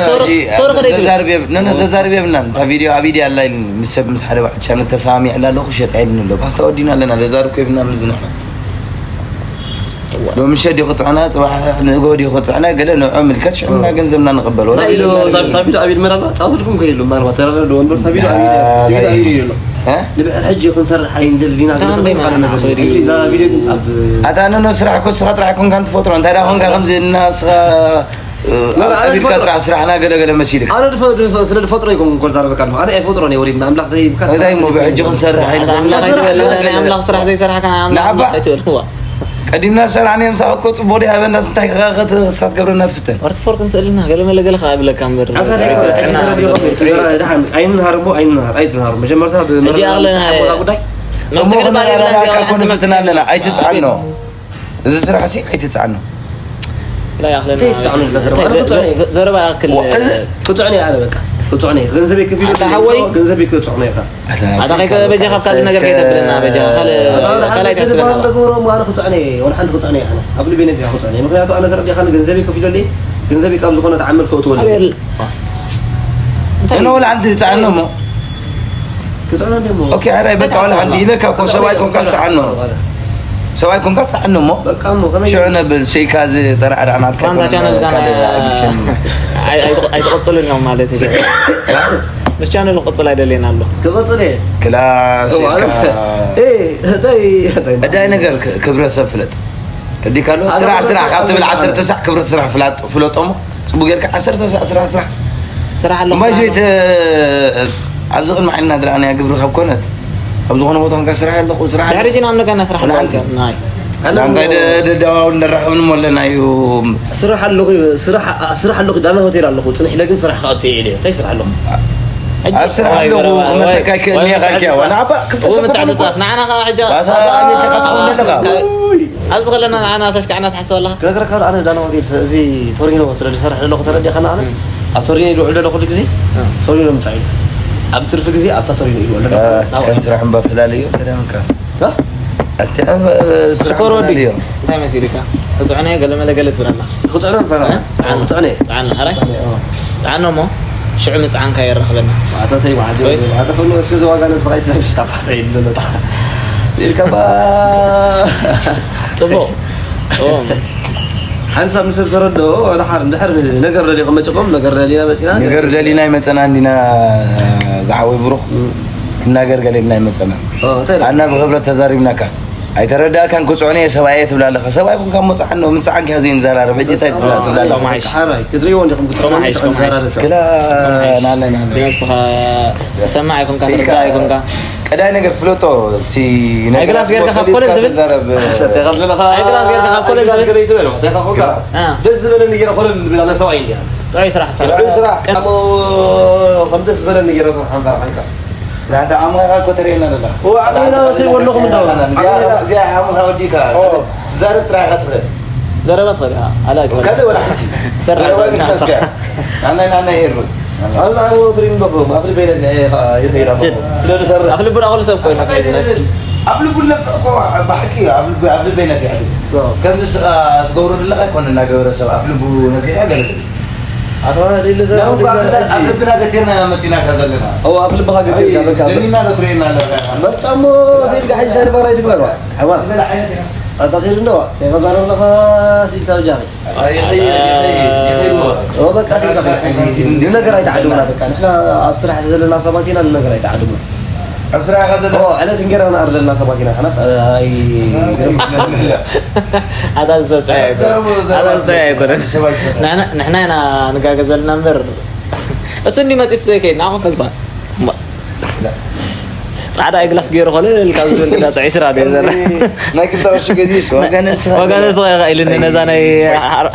ሶሪ፣ ሕጂ ሶሪ ከደይ ትብል። ዘዛርብ የብ-፣ ነነ ዘዛርብ የብልናን። እታ ቪድዮ ኣብ ኢድያ ኣላ ኢሉኒ። ምስ ሰብ ምስ ሓደ በዓል ቻነል ተሰማሚዕላ ኣለኹ፣ ሸጣ ኢሉኒ ኣሎ። ፓስታ ወዲና ኣለና፣ ዘዛርብ እኮ የብልናን፣ ምዝንሕና። ሎሚ ምሸት ድዩ ክጽዕና፣ ጽባሕ ንግሆ ድዩ ክጽዕና፣ ገለ ንዕኡ ምልከት፣ ሽዑ እና ገንዘብና ንቕበል። ወላ እንታይ ኢሉ፣ ኢሉ ታብ-፣ ታቢሉ ኣብ ኢድ መዳና ጻውትልኩም ከይሉ፣ ምናልባት ተረዳድኡ እምበር፣ ታቢሉ ኣብ ኢድ፣ ያ፣ ታቢሉ ኣብ ኢድ እዩ ኣሎ። እ? ንብሕር ሕጂ ክንሰርሕ ኣይንደሊ ዲና፣ እንታይ ገለ እንደ ተኾይኑ መዓና ነገር። ኸይዱ እዩ። ሕጂ እዛ ቪድዮ ኣብ ኣታ፣ ኖ፣ ኖ፣ ስራሕ እኮ ንስኻ ጥራሕ ኮንካ ትፈጥሮ። እንታይ ደኣ ኮንካ ከምዚ እና ንስኻ፣ እ፣ ኖ፣ ኖ፣ ኣነ ኣቢልካ ዝፈጥሮ። ጥራሕ ስራሕና ገለ ገለ መሲልካ። ኣነ ድፈ-፣ ድፈ-፣ ስለ ዝፈጥሮ ይኮን እኮ ዝዛረበካ ኣለኹ። ኣነ ኣይፈጥሮን እየ ወሪድና፣ ኣምላኽ ዘይብካ እንታይ እሞ ብሕጂ ክንሰርሕ ኣምላኽ ኣይንኽእልን። ኣይትበል፣ ናይ ኣምላኽ ስራሕ ዘይሰራሕካ ናይ ኣምላኽ ንዓባ። ኣይትበል። እዋ። ቀዲምና ዝሰራሕናዮ ምሳኻ እኮ ጽቡቕ ድዩ? ሃበናስ እንታይ ከ-፣ ከ-፣ ክሳት ገብረና ትፍትን? ኣርት ፎርክ ንስእልና ገለ መለ ገለ ከኣ እብለካ እምበር። ኣታ እንታይ ጥዕና ይኮነ? እንታይ ይሰረድ ይኾን? ጥዕና። ስድራ ድሓን ኣይንሃር እሞ ኣይንሃር ኣይትንሃር። መጀመርታ ሕጂ ብመረዳዳእ ኣኽለ ናይ ሓቦታ ጉዳይ? እሞ መፍትሒ ባል የብላን ክንረዳዳእ እዚኣ እኮ ንፍትን ኣለና። ኣይትጽዓኖ። ኣቤት። እዚ ስራሕ ሲ ኣይትጽዓኖ። እንታይ ይኣኽለና? እንታይ ትጽዓኖ ኢልካ ዘረባ? እንታይ ኣነ ዘ-፣ ክትዕኒ? ዘ-፣ ዘረባ ይኣክል። ወ-፣ እዚ ክትዕኒ ኣነ በቃ። ክትዕኒ። ገንዘበይ ከፊሉ ኣታ ሓወይ። ገንዘበይ ክትዕኖ ኢኻ። ኣታ ኣታ ስልካ ከይተ-፣ በጃኻ በቃ፣ ካልእ ነገር እስከ ከይተብለና፣ በጃኻ ካልእ፣ ኣታ ሓደ ካልእ ሓደ ኣይተስብለና። ዝበሃል ነገር እሞ ኣነ ክጥዕነ እየ፣ ወላ ሓንቲ ክጥዕነ እየ ኣነ። ኣብ ልበይ ነጊረ ክጥዕነ እየ። ምኽንያቱ ኣነ ተረዲኻኒ፣ ገንዘበይ ከፊለለይ፣ ገንዘበይ ካብ ዝኾነ ተዓመል ከእትወለይ። ኣቤል። እንታይ? እነ ወላ ሓንቲ ትጽዓኖ እሞ። ክጥዕኖ እንደ እሞ። ኦኬ፣ ኣራይ፣ በቃ፣ እንታይ ወላ ሓንቲ ትጽዕኖ? ኢለካ እኮ፣ ሰብኣይ ኮንካ ትጽዓኖ። ሰብኣይ ኮንካ ትጽዓኖ እሞ። በቃ እሞ፣ ከመይ ሽዑ ነብል፣ ሸይካ ዝጠራዕራዕናት ፋንታ ቻነል ጋር ኣይብልሽን። ኣይ-፣ ኣይ-፣ ኣይትቕ-፣ ኣይትቕጽልን እዮም ማለት እዩ። ምስ ቻነል ክቕጽል ኣይደልየን ኣሎ። ክቕጽል እየ። ክላስ እዋ፣ ኢልካ። ኤ፣ እንታይ፣ እንታይ ማለት? እዳይ ነገር ክ-፣ ክብረት ሰብ ፍለጥ። ከዲካ ኣሎ? ኣነ ስራሕ፣ ክብረት ስራሕ ሰብ ካብ ትብል ፍለጥ ዓሰርተ ማለት። ሳዕ ክብረት ስራሕ ፍላጥ-፣ ፍለጦ እሞ። ጽቡቅ ጌርካ ዓሰርተ ሳዕ ስራሕ፣ ስራሕ። ስራሕ ኣሎ፣ እምባይ ስራሕ ሸይተ፣ ኣሎ። ኣብዚ ቅድሚ ዓይንና ዝረኣናያ ግብሪ ካብ ኮነት፣ ኣብ ዝኾነ ቦታ እንካ ስራሕ ኣለኹ፣ ስራሕ ድሕሪ ኣለኹ። ሕጂ ናብ ነገና ስራሕ ወላ ኣሎ። ሓንቲ። ናይ ኣነ እንታይ እሞ ደ-፣ ደደዋውል ንራኸብን እሞ ኣለና እዩ። ስራሕ ኣለኹ፣ ስራሕ፣ ስራሕ ኣለኹ፣ ዳና ሆቴል ኣለኹ፣ ጽንሕ ኢለ ግን ስራሕ ክኣቱ እየ ኢለ። እንታይ ስራሕ ኣለኹ? ሕጂ ኣብ ስራሕ ወይ ኣለኹ፣ ዘረባ፣ ክመተካ ወይ፣ ይክእል ወይ እኒኣ ካልኪያ፣ ምትዕጽጻፍ። ዋላ ኣባ፣ ክልተ ወይ ሰብ ምትዕጽጻፍ። ኮነ ንዓና ከዓ ሕጂ ኣባ፣ ኣብ ኣሜሪካ ክትኸውን ኣለኻ። ካብ-፣ ኣብዚ ከለና ንዓና ተሽካዕና ትሓስብ ኣለኻ? ክነግረካ፣ ኣነ ዳና ሆቴል፣ እዚ ቶሪኖ ስለ ዝሰርሕ ዘለኹ ተረዲእካና፣ ኣነ እም። ኣብ ቶሪኖ ይውዕል ዘለኹ ኩሉ ግዜ፣ እም። ቶሪኖ ምጻእ እዩ። ኣብ ትርፊ ግዜ ኣብታ ቶሪኖ ይውዕል ዘለኹ። እ፣ ናብኡ። ስራሕ እምባ ፍላለዮ፣ ተደምካ። እ? ኣስቲዐ፣ እ፣ ስራሕ ሽኮር ወዲ፣ ፍላለዮ። እንታይ መሲልካ? ክጽዕነ ገለ መለ ገለ ትብል ኣለኻ። ክጽዕነ ፈራ። እ? ጽዓና። ክጽዕነ። ጽዓና፣ ሕራይ? ጽዓነ፣ ኦ። ጽዓኖ እሞ፣ ሽዑ ምጽዓንካ የራኽበና። ማዕተተይ፣ ማዕተተይ፣ ወይስ? ማዕተተይ፣ እስከ ዘዋጋ ነብስኻ ይስራሕ፣ ይስራሕ፣ ይስራሕ፣ ይስራሕ፣ ይስራሕ። ኢልካ ባ-፣ ጽቡቕ። ኦ። ሓንሳብ ንሰብ ተረድኦ፣ ድሓር፣ እንድሕር ነገር ደሊኹም መጺኹም፣ ነገር ደሊና መጺና። ነገር ደሊና ኣይመጸናን ዲና፣ ዝሓወይ ብሩኽ። እም። ክናገር ገለ ኢልና ኣይመጸናን። ኦ፣ እንታይ ኢልካ? ኣና ብኽብረት ተዛሪብናካ። ኣይተረዳእካን፣ ክጽዕኖ እየ ሰብኣየ ትብላ ኣለኻ። ሰብኣይ ኩንካ እሞ ጽዓኖ፣ ምጽዓንካ ዘይንዘራረብ፣ ሕጂ እንታይ ትብላ ኣለኻ? ሓራይ፣ ክትርእይዎ እንዲኹም፣ ክትርእይዎ ሮማሓይሽ፣ እንዲኹም ሮማሓይሽ። ተዛራረብ። ክላ ናለ፣ ናለ። ብነብስኻ ትሰማዕ ኣይኮንካ፣ ትርዳእ ኣይኮንካ። ቀዳይ ነገር ፍለጦ፣ እቲ ነገር ኣይግላስ ጌርካ ካብ ኮለል ትብል? ተዛረብ። ኣይግላስ ጌርካ ካብ ኮለል ትብል? ኣይግላስ ጌርካ ኮለል ትብል? እንታይ ካብ ኮልካ? አ። ደስ ዝበለኒ ገይረ ኮለል ዝብል ኣነ ሰብኣይ እንዲያ። ጥዑይ ስራሕ፣ ስራሕ። ጥዑይ ስራሕ። ቀ- እሞ ከም ደስ ዝበለኒ ገይረ ስራሕ ኣንፈር ሓንካ። ናታ ኣሞኻ እኮ ተርእየና ኣለኻ። እዋ፣ ዓብይና እትሪእዎ ኣለኹም እንዶ። እዚኣ፣ እዚኣ ኣሞኻ ወዲእካ። ኦ። ትዛረብ ጥራይ ኢኻ ትኽእል። ዘረባ ትኽእል ኢኻ። ኣላ ኣይትኽእል። ካልእ ወላ ሓንቲ። ዘረባ ዘረባ ግን ግን ትኽእል። ኣናይ፣ ኣናይ ሄሩ። ኣላ እሞ ትሪእም ኣለኹም። ኣፍሊ በይነ ኢኻ ይኽእል ኣለኹ። ጀት። ስለ ዝሰርሕ። ኣፍሊ ብራ ኩሉ ሰብ ኮይኑ። ኣይ፣ ኣብ ልቡ ነፍዕ እኮ ብሓቂ እዩ። ኣብ ልቡ፣ ኣብ ልበይ ነፊሕ ድዩ? ከምዚ ስኻ ትገብሮ ዘለኻ ኣይኮነ እናገበረ ሰብ ኣብ ልቡ ነፊሕ ገለ ገለ። ኣታ ሌለ ዘ ናብ እኮ ኣብ ልዳ- ኣብ ልብና ገቲርና ኢና መፂናካ ዘለና። ኦ ኣብ ልብኻ ገቲርካ በቃ ደኒና ዶ ትርእየና ኣለኻ? በቃ እሞ ሴት ጋር ሓይሽ ሰርባ ራይ ትግበር ዋ ሓዋ ዝበለ ዓይነት ይመስ ኣታ ኸይድ እንደዋ ተይኸዛረብ ለኻ ሲልካ ብጃኺ ይኸይድ ይኸይድ ይኸይድ ኦ በቃ ሴት ጋር ንነገር ኣይተዓድሙና በቃ ንሕና ኣብ ስራሕ ዘለና ሰባት ኢና ንነገር ኣይተዓድሙና ዕስራኻ ዘለ ኦ ዕለት እንጌራ ንኣርደልና ሰባት ኢና ሓናስ ኣይ ኣታ ዝሰብፀ ኣይኮነን ንሕና ኢና ንጋገ ዘለና እምበር እሱ እንዲ መፂሱ ዘይከይድ ንዓ ኮፈልፃ ፃዕዳ ግላስ ገይሩ ኮለ ካብ ዝብል ጥዕስራ ድዮ ዘለ ናይ ክልተ ቅርሺ ገዚስ ዋጋ ነብስኻ ዋጋ ነብስኻ ኢኻ ኢልኒ ነዛ ናይ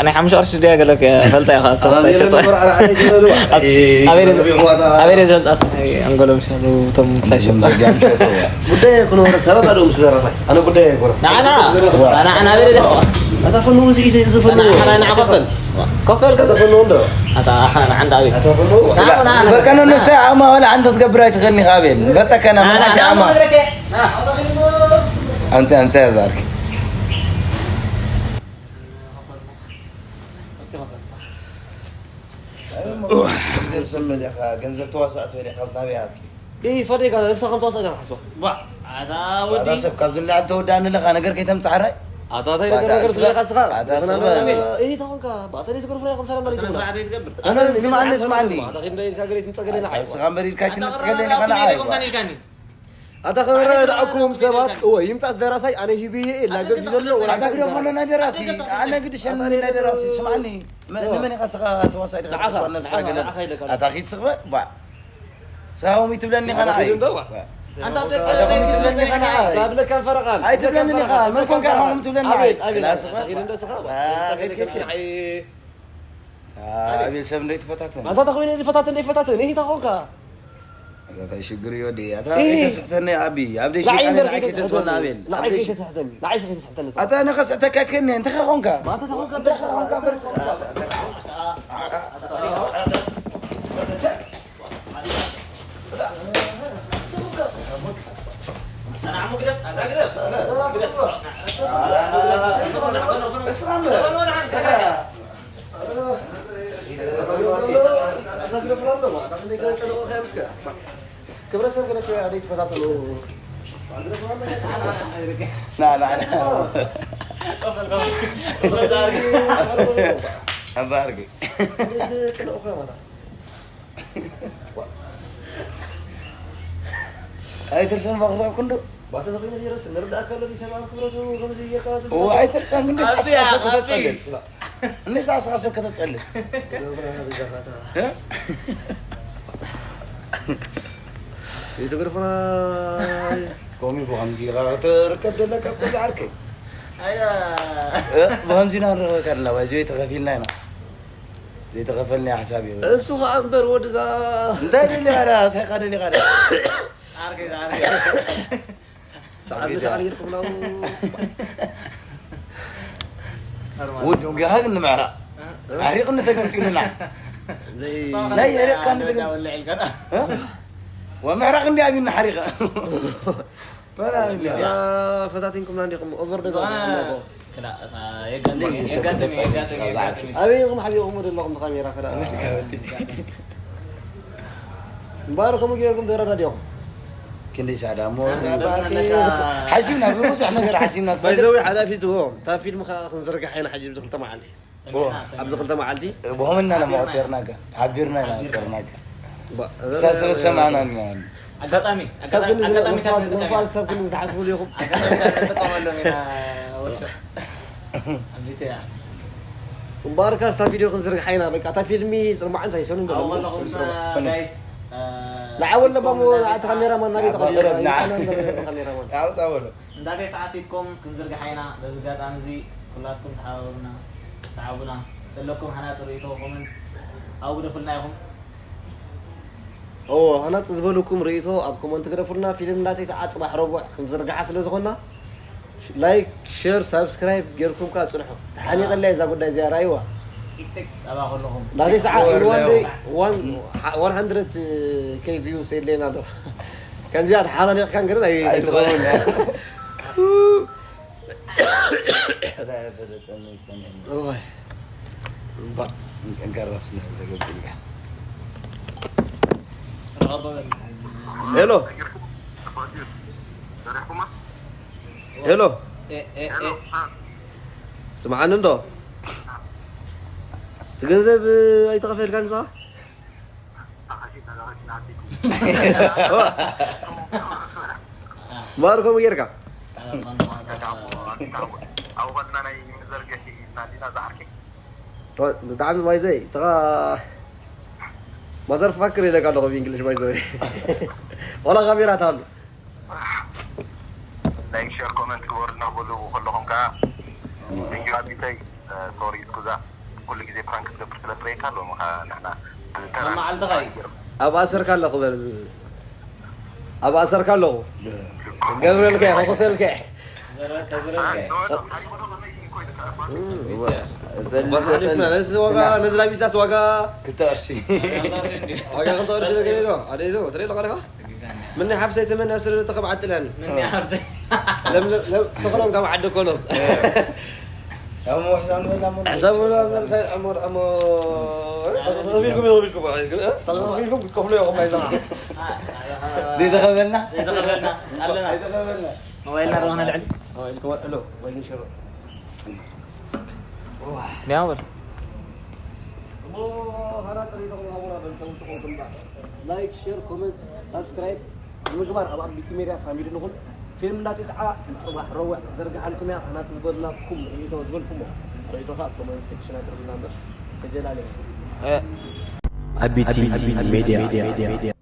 ናይ ሓሙሽተ ቅርሺ ድያ ገለ ፈልጣ ኢኻ ተወስታ ይሸጡ ኣበይ ዘምጣት ኣንጎሎም ሸሩ ቶም ክሳይ ሸጡ ጉዳይ ኣይኮነ ወረ ሰበብ ኣለው ምስ ዘራሳይ ኣነ ጉዳይ ኣይኮነ ንዓና ንዓና ኣበይ ደስ ኣታ ፈኑ እዚ እዚ ፈኑ ንዓና ንዓኸፈል ከፈል ኣታ ፈኑ እንዶ ኣታ ንዓንዳ ኣበይ ኣታ ፈኑ በቃ ነነሰ ኣማ ወላ ኣንተ ትገብር ኣይትኸኒ ካቤል በቃ ከና ማሲ ኣማ ኣምፀ ኣምፀ ያዛርክ ገንዘብ ሰመል ኢኻ ገንዘብ ተዋሳእ ትበል ኢኻ ዝናበይ ኣትኪ ይህ ፈደጋ ነብሳ ከም ተዋሳእ ኢኻ ትሓስባ ቧ ኣታ ዋላ ወዲ ሰብ ካብ ዝለዓል ተወዳእኒ ኣለኻ ነገር ከይተምፅሓራይ ኣታ እንታይ ነገር ነገር ስለኻ ስኻ ኣታ ስኻ ይህ ተኾንካ ባተሪ ዝገርፉ ናይ ከምሳለ ማለት ስነ ይችላል ስርዓት ኣይትገብር ኣነ ስማዕኒ ስማዕኒ ኣታ ኺድ እንዳይልካ ገለ ትንጸገለ ንዓይ ስኻ እምበር ኢልካ ኣታ ይትንፅገለ ቐረባ ኢኻ ኣቢ ንዓይ ነይሮም እንታይ ኢልካኒ ኣታ ኸረረ ደኣኩም ሰባት እወ ይምጻእ ደራሳይ ኣነ ሂብዬ እየ ላገዝ ዘሎ ወላ ኣታ ግደፎ ኣለና ደራሲ ኣነ ግድሸኒ ናይ ደራሲ ስማዕኒ መ- ንመን ኢኻ ስኻ ተዋሳኢ ዲኻ ንዓኻ፣ ተስፋ ነብስኻ ንዓኻ፣ ገለ ንዓኻ ኢለካ። ኣታ ኺድ ስኽበ ባ ስኻ ሆም ይትብለኒ ኢኻ ንዓይ ኺድ እንዶ ባ። ኣንታ ኣብ ኣታ ሆም ይትብለኒ ኢኻ ንዓይ ኣብለካ ፈረቓን ኣይትብለኒ ኢኻ መን ኮንካ ኢኻ ሆም ትብለኒ ንዓይ ኣቤል ኣቤል ክላስ ኣታ ኺድ እንዶ ስኻ ባ ኣቤል ንጸገለ ኬክ። ንዓይ ኣቤል ሰብ እንዶ ይትፈታተን ኣታ ተኾይነ ይፈታተን ደይፈታተን ይህ ታኾንካ ኣታ ሽግር እዩ ወዲ ኣታ እህ። ኣይተስሕተኒ ኣቢ ኣብ ደይ ንዓይ ሽግር እምበር ንዓይ ከይተስሕተኒ ክትወና ኣቤል ንዓይ ከይተስሕተኒ ንዓይ ከይተስሕተኒ ኣታ ነኸስ እተካከኒ እንተ ኸኾንካ ኣታ ተኾንካ እንተ ኸኾንካ በርስ ክብረ ሰብ ገለ ኣደይ ትፈታተሉ ና ና ና ኣባ ኣርጊ ቅንኦ ኮይና ማለት ኣይትርሰን ባክሳብ ክንዱ ባተ ተኾይኑ ይረስ ንርዳእካ ኣሎ ሰብኣብ ክብረቱ ከምዚ ጌርካ እዎ ኣይትርሰን ክንዱ ኣቢ ሳሳሰብ ኣቢ ከተጸልል እንደ ሳሳሰብ ከተጸልል ይትግርፍና ኮሚ ብኸምዚ ኢኻ ክትርከብ ደለካ ኮዚ ዓርከይ ኣያ እ፣ ብኸምዚ ኢና ንረኸበካ ኣለና ባይዘ ተኸፊልና ኢና ዘይተኸፈልናዮ ሓሳብ እዩ እሱ ከዓ እምበር ወድዛ እንታይ ደሊኻ ዳ እንታይ ካ ደሊኻ ዳ ዓርከይ ዓርከይ ሰዓት ንሰዓት ጌርኩም ናው ውድ ውጊኻ ግን ንምዕራቕ ኣሕሪቕኒ ተገምጢሉና ናይ የሪቕካ ንተገምጢ ወልዕ ኢልካ ወምዕራቕ እንዲ ኣብዩና ሓሪቐ ፈታቲንኩምና እንዲኹም ኦቨር ዶ ዝኾነ ክላ- እታ የጋጥም የጋጥም የጋጥም የጋጥም ኣበይ ኢኹም ሓቢኹም ዘለኹም ካሜራ ከዳ እምበኣር ከምኡ ገይርኩም ተረዳዲኹም ክንደይ ሰዓዳ እሞ ኣንተ ባርኪ ኣለካ ሓሲብና ብብዙሕ ነገር ሓሲብና ትፈልጥ ባይዘዊ ሓላፊ ትዎም እታ ፊልም ከዓ ክንዝርግሓ ኢና ሓጂ ብዚ ክልተ መዓልቲ ሰሚዕና ኣብዚ ክልተ መዓልቲ ብኸመና ኢና መቐተርናካ ሓቢርና ኢና መቐተርናካ ባ- ሳስረ ሰማና ኢና ኣጋጣሚ ሰብ ኣጋጣሚ ክንዲ ኣጋጣሚታት ንጥቀም ንጥቀም ኢና ሰብ ክንዲ ዝሓስቡ ዲኹም ኣጋጣሚታት ንጥቀመሎም ኢና ወርሻ ኣቢተ እያ እምበኣር ካብ እዛ ቪድዮ ክንዝርግሓ ኢና በቃ እታ ፊልሚ ፅርማዕ እንታይ ሰኑ ኣብኡ ከለኹም ጋይስ ንዓወል ለባሞ ኣቲ ካሜራማን ናበይ ተቐቢሩ ንዓ- ካሜራማን ያውፃ በሎ እንዳተይ ሰዓሲትኩም ክንዝርግሓ ኢና በዚ ኣጋጣሚ እዚ ኩላትኩም ተሓባበሩና ሰዓቡና ዘለኩም ሃናፂ ርእይቶ ኮመንት ኣብኡ ግደፉልና ኢኹም ኦ ሃናፂ ዝበልኩም ርእይቶ ኣብ ኮመንት ግደፉልና ፊልም እንዳተይ ሰዓት ፅባሕ ረቡዕ ክንዝርግሓ ስለ ዝኾና ላይክ ሸር ሳብስክራይብ ጌርኩም ከዓ ፅንሑ ተሓኒቐለይ እዛ ጉዳይ እዚኣ ራይዋ ቲክቶክ ፃባ ከለኹም ናተይ ሰዓት in one day one hundred k views የድለየና ኣሎ ከምዚኣ ተሓናኒቕካ እንግዲህ ኣይ- ኣይትኸውን። ኣይትኸውን። እዋ። እምባ። እንቀረስ ነው ተገብኛ። ሄሎ። ሄሎ። ስምዓኒ እንዶ? እቲ ገንዘብ ኣይተኸፈልካን ንስኻ? ማር ከምኡ ጌርካ? ብጣዕሚ ባይዘይ ስኻ ማዘር ፋክር ኢለካ ኣለኹ ብእንግሊሽ ባይዘይ። ዋላ ካሜራ ትሃሉ። ላይክ ሸር ኮመንት ክበሩና በሉ። ከለኹም ከዓ ንዩ ኣቢተይ ሶሪ ስኩዛ ኩሉ ግዜ ፕራንክ ትገብር ስለ ትረየካ ኣለዎም ከዓ ንሕና ኣብ መዓልትኻ እዩ። ኣብ ኣሰርካ ኣለኹ በል። ኣብ ኣሰርካ ኣለኹ። ገብረልከ ኮኮሰልከ። ዘረከ ዘረከ ነዚ ዋጋ ነዚ ላቢሳስ ዋጋ ክልተ ቅርሺ ዋጋ ክንተ ቅርሺ ነገር ኢሎ ኣደ ይዞ ትሬ ለቀለካ ምን ሓፍሰይ ተመን ስለ ተኸብዓትለን ምን ያፍተ ለምለም ተኸሎም ካብ ዓዲ ኮሎ ያው ሕሳብ ንበላ ሞ ሕሳብ ንበላ ሞ ተኸፊልኩም ተኸፊልኩም ተኸፊልኩም ክትከፍሉ ኢኹም ኣይዛ ዘይተኸበልና ዘይተኸበልና ኣለና ሞባይልና ረሆነ ልዕሊ ኢልኩም ኣሎ ወይ ንሽሮ ሊያምር ላይክ ሸር ኮመንት ሳብስክራይብ ንምግባር ኣብ ኣቢቲ ሜድያ ፋሚሊ ንኹን ፊልም እንዳተስዓ ፅባሕ ረቡዕ ዘርግሓልኩም እያ ናት ዝበልናኩም ርእቶ ዝበልኩሞ ርእቶ ከዓ ኮመንት ሴክሽን ኣይትረሱና እምበር ተጀላለ ኣቢቲ ሜድያ